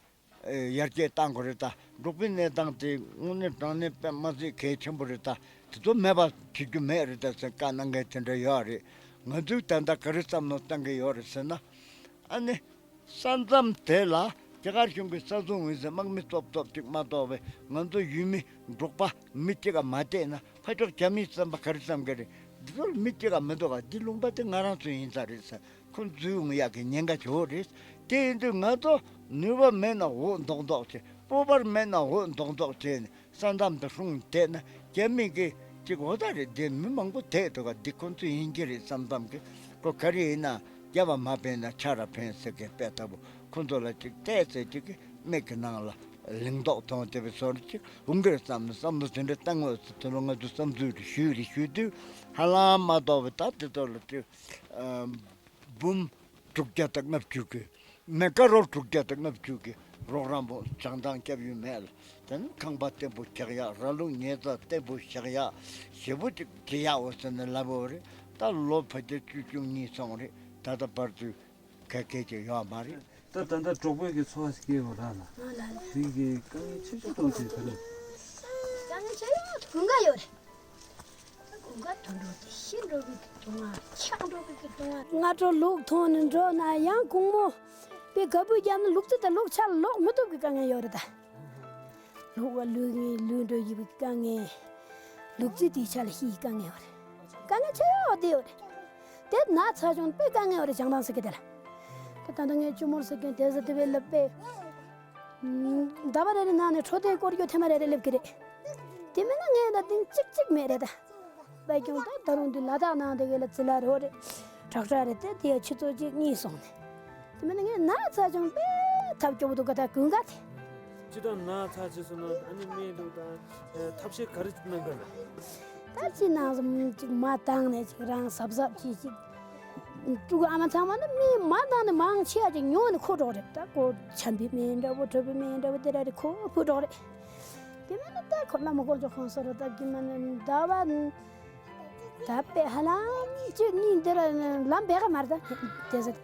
ཨེ་ཡར་རྒྱས་གཏང་དགོས་རེད་ད། འབྲོག་པའི་གནས་སྟངས་དེ་དངོས་གནས་དྲང་གནས་དཔེ་མ་སྲིད་གལ་ཆེན་པོ་རེད་ད། དེ་ཚོ་མེད་པ་བྱེད་རྒྱུ་མེད་རེད་ད་ཟེར་བཀའ་གནང་མཁན་དེ་འདྲ་ཡོད་རེད། ང་ཚོས་ད་ལྟ་ག་རེ་བསམ་བློ་གཏང་གི་ཡོད་རེད་ཟེར་ན། ཨ་ནི། ས་མཚམས་དེ་ལ་རྒྱ་གར་གཞུང་གི་ས་སྲུང་འོས་ཟེར་དམག་མི་སྟོབས་སྟོབས་ཅིག་མ་གཏོགས་པའི་ང་ཚོ་ཡུལ་མི་འབྲོག་པ་མི་གཅིག་ག་མ་བསྡད་ན་ཕ་ཕྱོགས་རྒྱ་མིས་བསམ་པ་ག་རེ་བསམ་གི་རེད། འདི་ཚོ་ལ་མི་གཅིག་ག་མི་འདུག་ག་འདི་ལུང་པ་དེ་ང་རང་ཚོ་ཡིན་ས་རེད་ཟེར་ཁོ་འཛུལ་ཡོང་ཡག་གི་ཉེན་ཁ་ཅིག་ཡོད་རེད། དེ་ཡིན་དུས་ང་ཚོ་ནུས་པ་མེད་ན་འོག་མདོག་མདོག་བྱེད། སྤོབས་པ་མེད་ན་འོག་མདོག་མདོག་བྱས་ནས། ས་མཚམས་དུ་སྲུང་བསྡད་ན་རྒྱ་མི་གིས་ཅིག་འོ་ད་རེད་དེ་མི་མང་པོ་བསྡད་འདུག་ག་འདི་ཁོ་ཚོ་ཡིན་གྱི་རེད་བསམ་བསམ་གི་ཁོ་ག་རེ་ཡིན་ན་རྒྱབ་པ་མ་ཕན་ན་ཆ་ར་ཕན་ཟེར་མཁན་དཔེ་ལྟ་བུ་ཁོ་ཚོ་ལ་ཅིག་བལྟས་ཚེ་ཅིག་གི་མིག་གི་ནང་ལ་ལིང་ཏོག་མཐོང་དེ་བས་སོར་ཅིག་འོང་གི་རེད་བསམ་ནས་བསམ་བློ་དེ་འདྲ་བཏང་འོས་སུ་དེ་ལོ་ང་ཚོ་བསམ་ཚུལ་རེ་ཞུས་རེ་ཞུས་དུས་ཧ་ལམ་མ་གཏོགས་པའི་ད་དེ་ཚོ་ལ་ཅིག་འབུམ་དྲུག་བརྒྱ་དང་ལྔ་བཅུ་གི་མེ་ཀ་རོ་དྲུག་བརྒྱ་དང་ལྔ་བཅུ་གི་ རོགས་རམ་པོ་བྱང་ཐང་སྐྱབས་ཡུལ་མེད་ལ། དེ་ནི་ཁང་པ་བརྟན་པོ་རྒྱག་ཡག་ར་ལུག་ཉལ་ས་བརྟན་པོ་བཞག་ཡག་ཞེ་པོ་ཅིག་བྱེད་ཡག་འོ་ཟེར་ནས་ལབ་ཡོད་རེད། ད་ལོ་ཕལ་ཆེར་བཅུ་བཅུ་གཉིས་སོང་རེད། ད་ལྟ་བར་དུ་ག་གེ་ཅིག་ཡོད་མ་རེད། ད་ད་ལྟ་འབྲོག་པའི་གི་འཚོ་བ་ཞིག་སྐྱེལ་ཡོད་ར་ལ། ཨ་ལ་ལ། དེ་གི་དཀའ་ངལ་ཆེ་ཤོས་ཏོག་ཅིག་ག་རེ། དཀའ་ངལ་ཆེ་ཡོད་དགུན་ཁ་ཡོད་རེད། དགུན་ཁ་དུད་འགྲོ་དེ་ཤི་འགྲོ་གི་གི་དུང་ང་ཆག་འགྲོ་གི་གི་དུང་ང་། སྔ་དྲོ་ལུག་མཐོང་ནས་འགྲོ་ན་ཡང་དགོང་མོ་པའི་ག་བུས་རྒྱབ་ན་ལུག་རྫི་དང་ལུག་ཆག་ལ་ལོག་མི་ཐུབ་གི་དཀའ་ངལ་ཡོད་རེད་ད། ལུག་བ་ལུས་ངེས་ལུས་འགྲོ་ཡི་བའི་དཀའ་ངལ། ལུག་རྫི་དེའི་ཆ་ལ་ཤི་ཡི་དཀའ་ངལ་ཡོད་རེད། དཀའ་ངལ་ཆེ་ཡོད་དེ་ཡོད་རེད། དེ་ན་ཚ་བྱུང་དཔེ་དཀའ་ངལ་ཡོད་རེད་བྱང་ཐང་ཟེར་གི་དེ་ལ། ད་ད་ལྟ་ངའི་གཅུང་མོར་ཟེར་མཁན་དེ་ཟེར་དེ་བས་ལབ་པས། ཟླ་བ་རེ་རེ་ནང་ནས་འཕྲོད་བསྟེན་སྐོར་རྒྱུ་ཐེངས་མ་རེ་རེ་སླེབས་ཀྱི་རེད། དེ་མིན་ན་ངས་ད་ཐེངས་གཅིག་གཅིག་མེད་རེད་ད། བས་ཀྱང་ད་ད་རུང་འདི་ལ་དྭགས་ནང་དེ་གའི་ལ་ཙི་ལ་རོ་རེད། དྲག་དྲག་རེད་དེ་དེ་ཆུ་ཚོད་གཅིག་གཉིས་སོང་ནས། དེ་མིན་ན་ངས་ན་ཚ་བྱུང་དཔེ་ཐབས་སྐྱོ་པོ་འདུག་ག་ད་དགུན་ཁ་དེ། ཅི་ལྟར་ན་ཚ་ཆེ་སོང་ན་ཨ་ནི་སྨན་འདུག་དང་ཐབས་ཤེས་ག་རེ་གནང་གི་རེད། ད་ཅི་ནང་བཟུམ་ཅིག་མ་བཏང་ནས་ཅིག་རང་གཟབ་གཟབ་ཅིག་ཅིག་ཕྲུ་གུ་ཨ་མ་ཚང་མ་ནི་སྨན་མ་བཏང་ནས་མང་ཆེ་བ་ཅིག་ཉོ་ནས་ཁོ་འགྲོ་རེད། ད་ཁོ་ཆམ་པའི་སྨན་འདྲ་བོ་གྲོད་པའི་སྨན་འདྲ་བོ་དེ་འདྲ་རེད་ཁོ་ཕུད་འགྲོ་རེད། དེ་མིན་ན་ད་ཁོ་བླ་མ་དཀོན་མཆོག་གོང་ས་རུ་ད་གི་མ་ནི་ཟླ་བ་ད་དཔེ་ཧ་ལམ་གཅིག་གཉིས་འདི་ར་ལམ་བེ་ག་མར་ད་དེ་ཟེར།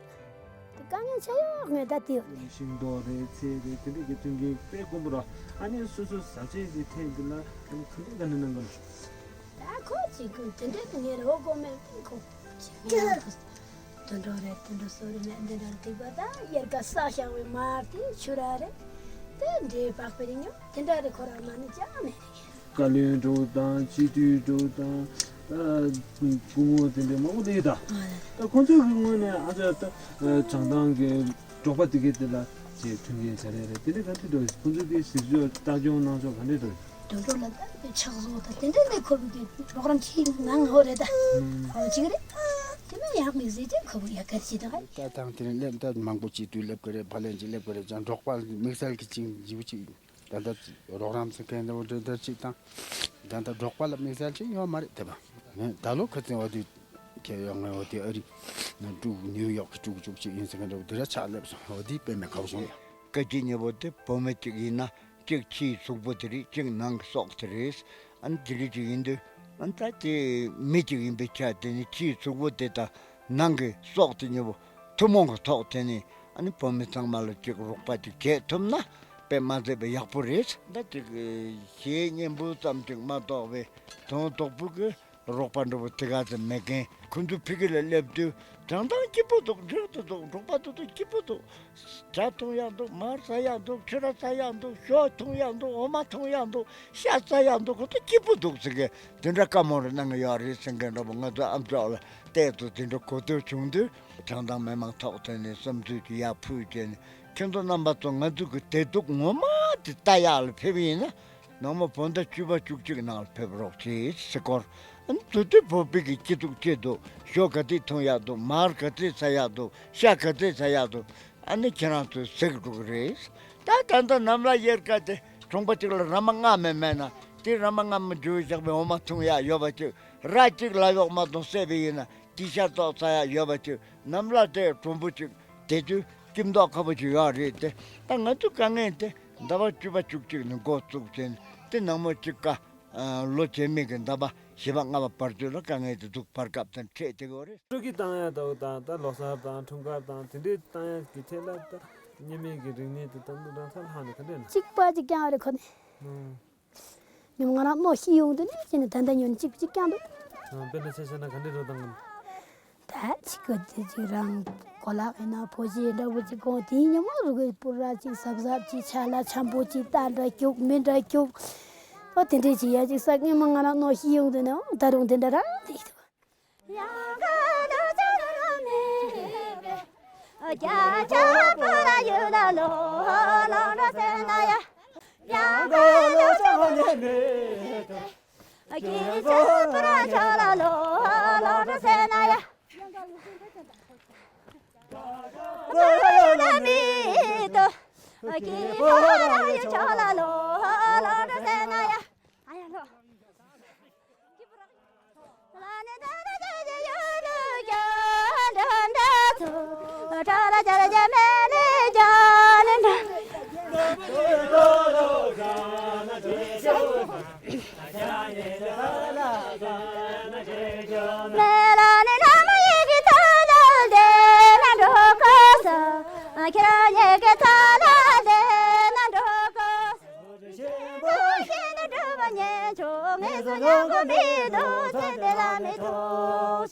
དཀའ་ངལ་ཆེ་ཡོད་ངས་ད་དེ་ཡོད། ཤིང་ཏོག་རེད་ཚལ་རེད་དེ་འདྲས་ཀྱི་མཐུན་རྐྱེན་དཔེ་དཀོན་པོ་ར། ཨ་ནི་སོ་སོ་ཟ་ཆས་ཀྱི་ཐད་འདི་ལ་ཨ་ནི་ཐུགས་རྗེ་ག་ནས་གནང་གི་རེད། ད་ཁོ་ཅིག་གི་དེ་འདྲས་ཀྱི་ངས་རོགས་གོ་མེད་ཁོ་ཅིག་ཡང་དུད་འགྲོ་རེད་དུད་འགྲོ་སོ་རེད་མེད་འདི་འདྲ་འདུག་པ་ད་དབྱར་ཁ་ས་ཞང་བའི་མར་དེ་ཆུ་ར་རེད། དེ་འདྲས་བག་པའི་རིང་ཉོ་དེ་འདྲ་རེད་ཁོ་རང་མ་ནི་ཅང་མེད་རེད། བཀའ་བློན་འགྲོ་དང་སྤྱི་འཐུས་འགྲོ་དང་ད་སྐུ་ངོ་དེ་འདྲའི་མང་པོ་འདུག་ད། ད་ཁོང་ཚོའི་གི་ངོས་ནས་ཨ་ཅག་ད་བྱང་ཐང་གི་འབྲོག་པ་དེ་གའི་དེ་ལ་ཅེས་མཐུན་རྐྱེན་བྱ་རེད་རེད་དེ་འདྲ་ག་འདྲ་འགྲོ་ཁོང་ཚོའི་དེ་ཞིབ་འཇུག་ལྟ་སྐྱོང་གནང་ཕྱོགས་ག་འདྲ་འགྲོ། དུད་འགྲོ་ལ་ད་དེ་ཕྱག་བཟོ་ད་དེ་འདྲ་ནས་ཁོ་བོའི་གི་རོགས་རམ་བྱེད་ངང་ངོ་རེད་ད། ཁོང་ཅིག་རེད། དེ་མིན་ཡང་དམིགས་བསལ་ཅིག་ཁོ་བོ་ཡ་གར་བྱེད་ད། ད་ཐང་དེ་ནས་སླེབས་ད་མང་པོ་ཅིག་དུས་སླེབས་གི་རེད་ཕ་ལན་ཅིག་སླེབས་གི་རེད་ཀྱང་འབྲོག་པ་དམིགས་བསལ་གི་ཅིག་འཇིགས་ཅིག་ད་ལྟ་རོགས་རམ་ཚོ་གན་འདྲ་བོ་འདྲ་འདྲ་ཅིག་དང་། ད་ལྟ་འབྲོག་པ་ལ་དམིགས་བསལ་ཅིག་ཡོད་མ་རེད་དེ་བ། ངས་ད་ལོ་ཁ་ཚན་འོ་དེ་ཁྱེད་ཡོད་ངས་འོ་དེ་ཨ་རི་ནང་ཀྲུག་ནིའུ་ཡོག་གི་ཀྲུག་ཀྲུག་ཅིག་ཡིན་ཟེར་གན་འདྲ་བོ་དེ་ར་ཆགས་སླེབས་སོང་འོ་དེ་དཔེ་མེད་དགའ་བོ་བྱུང་ཡ། སྐད་ཅིག་གཉིས་པོ་དེ་བུད་མེད་ཅིག་ཡིན་ན་གཅིག་ཕྱིའི་གཟུགས་པོ་དེ་རེད་གཅིག་ནང་གི་སྲོག་དེ་རེད། ཨ་ནི་དེ་འདྲ་ཅིག་ཡིན་དུས་ཨ་ནི་ད་དེ་མི་ཅིག་ཡིན་པའི་ཆ་དེ་ནི་ཕྱིའི་གཟུགས་པོ་དེ་དང་ནང་གི་སྲོག་དེ་གཉིས་པོ་ཐུན་མོང་གི་ཐོག་དེ་ནི་ཨ་ནི་བུད་མེད་ཚང་མ་ལ་ཅིག་རོགས་པ་ཅིག་བྱེད་ཐུབ་ན་དཔེ་མ་ཟད་པའི་ཡག་པོ་རེད། ད་ཅིག་གཞས་སྙན་པོ་ཙམ་ཅིག་མ་གཏོགས་པའི་དོན་དག་པོ་གི་རོགས་པ་འདྲ་པོ་དེ་ག་ཙམ་མེད་མཁན། ཁོ་ཚོ་ཕ་གི་ལ་སླེབས་དུས་བྱང་ཐང་སྐྱིད་པོ་འདུག་འཇིགས་ཏུ་འདུག་འབྲོག་པ་དེ་ཚོ་སྐྱིད་པོ་འདུག་ཇ་འཐུང་ཡག་འདུག་མར་ཟ་ཡག་འདུག་ཕྱུ་ར་ཟ་ཡག་འདུག་ཞོ་འཐུང་ཡག་འདུག་འོ་མ་འཐུང་ཡག་འདུག་ཤ་ཟ་ཡག་འདུག་ཁོ་ཚོ་སྐྱིད་པོ་འདུག་ཟེར་མཁན་དེ་འདྲ་བཀའ་མོལ་རེ་གནང་གི་ཡོད་རེད་ཟེར་མཁན་འདྲ་པོ་ང་ཚོའི་ཨ་མཆོག་ལ་བལྟས་དུས་དེ་འདྲ་གོ་ཐོས་བྱུང་དུས་བྱང་ཐང་མི་མང་ཐོག་དེ་ནས་བསམ་ཚུལ་གྱི་ཡར་ཕུལ་བྱས་ནས་ཁྱེད་ཚོ་རྣམ་པ་ཚོ་ང་ཚོ་གི་བདེ་སྡུག་ངོ་མ་དེ་ལྟ་ཡག་ལ་ཕེབས་ཡིན་ན། ནང་མོ་བོད་ཟླ་བཅུ་པ་བཅུ་གཅིག་ནང་ལ་ཕེབས་རོགས་བྱེད་ཟེར་སྐོར། ཨ་ནི་དུས་དུས་བོད་པའི་གི་སྐྱིད་སྡུག་ཅི་འདུག་ཞོ་ག་ཚོད་འཐུང་ཡག་འདུག་མར་ག་ཚོད་ཟ་ཡག་འདུག་ཤ་ག་ཚོད་ཟ་ཡག་འདུག་ཨ་ནི་ཁྱེད་རང་ཚོས་གཟིགས་འགྲོ་གི་རེད། ད་ད་ལྟ་ནམ་ལ་དབྱར་ཁ་དེ་གྲོང་པ་གཅིག་ལ་ར་མ་ལྔ་མེད་མེད་ན་དེ་ར་མ་ལྔ་མ་འཇུ་བཞག་པའི་འོ་མ་འཐུང་ཡག་ཡོད་པ་ཅིག་ར་གཅིག་ལ་གཡོག་མ་གཏོང་བསད་པ་ཡིན་ན་དེ་ཤ་ཏོག་ཟ་ཡག་ཡོད་པ་ཅིག་ནམ་ལ་དེ་གྲོང་པ་གཅིག་དེ་དུས་སྐྱིད་མདོག་ཁ་པོ་ཅིག་ཡོད་རེད་དེ། ད་ང་ཚོའི་དཀའ་ངལ་དེ་ཟླ་བ་བཅུ་པ་བཅུ་གཅིག་ནས་འགོ་བཙུགས་བྱས་ནས་དེ་ནང་མོ་གཅིག་ཀ་ལོ་རྗེས་མའི་གི་ཟླ་བ་བཞི་པ་ལྔ་པ་བར་དུ་ལ་དཀའ་ངལ་དེ་ཚོ་བར་སྐབས་དང་འཕྲད་བསྡད་ཡོད་རེད། སྤྲོ་སྐྱིད་བཏང་ཡ་དང་དང་ད་ལོ་གསར་དང་འཁྲུངས་སྐར་དང་དེ་འདྲའི་བཏང་ཡ་གི་ཐད་ལ་ད་སྔོན་མའི་གི་རིག་གནས་དེ་དང་དུ་རང་སར་ལྷག་ནས་ག་འདྲས་ན། གཅིག་པ་གཅིག་རྐྱང་རེད་ཁོ་ནི། ཨང་། ཉམ་ང་རང་རྣོ་ཤི་ཡོང་དུས་ནས་ཅི་ནས་ད་ལྟ་ཉོན་གཅིག་གཅིག་རྐྱང་འདུག་དཔེར་ན་ཆ་བཞག་ན་ག་འདྲས་རོ་དང་གམ། ད་ཅིག་གི་དེ་ཅིག་རང་གོ་ལག་ཡིན་ན་ཕོ་ཆེ་འདྲ་བོ་ཅིག་གོང་དེའི་ཉམ་ང་རུ་གི་པུ་ར་ཅིག་གཟབ་གཟབ་ཅིག་ཆ་ལ་འཆམ་པོ་ཅིག་ད་འདྲ་རྒྱུག་མི་འདྲ་རྒྱུག་ཨོ་དེ་འདྲས་ཅིག་ཡ་ཅིག་ས་སྔོན་མ་ང་རང་རྣོ་ཤི་ཡོང་དུས་ནས་ཨོ་ད་རུང་དེ་འདྲ་རང་དེ་ཡིན་འདུག་ངེས་སུ་མྱང་དགོས་མི་འདུག་ཚེ་འདི་ལ་མི་ཐུག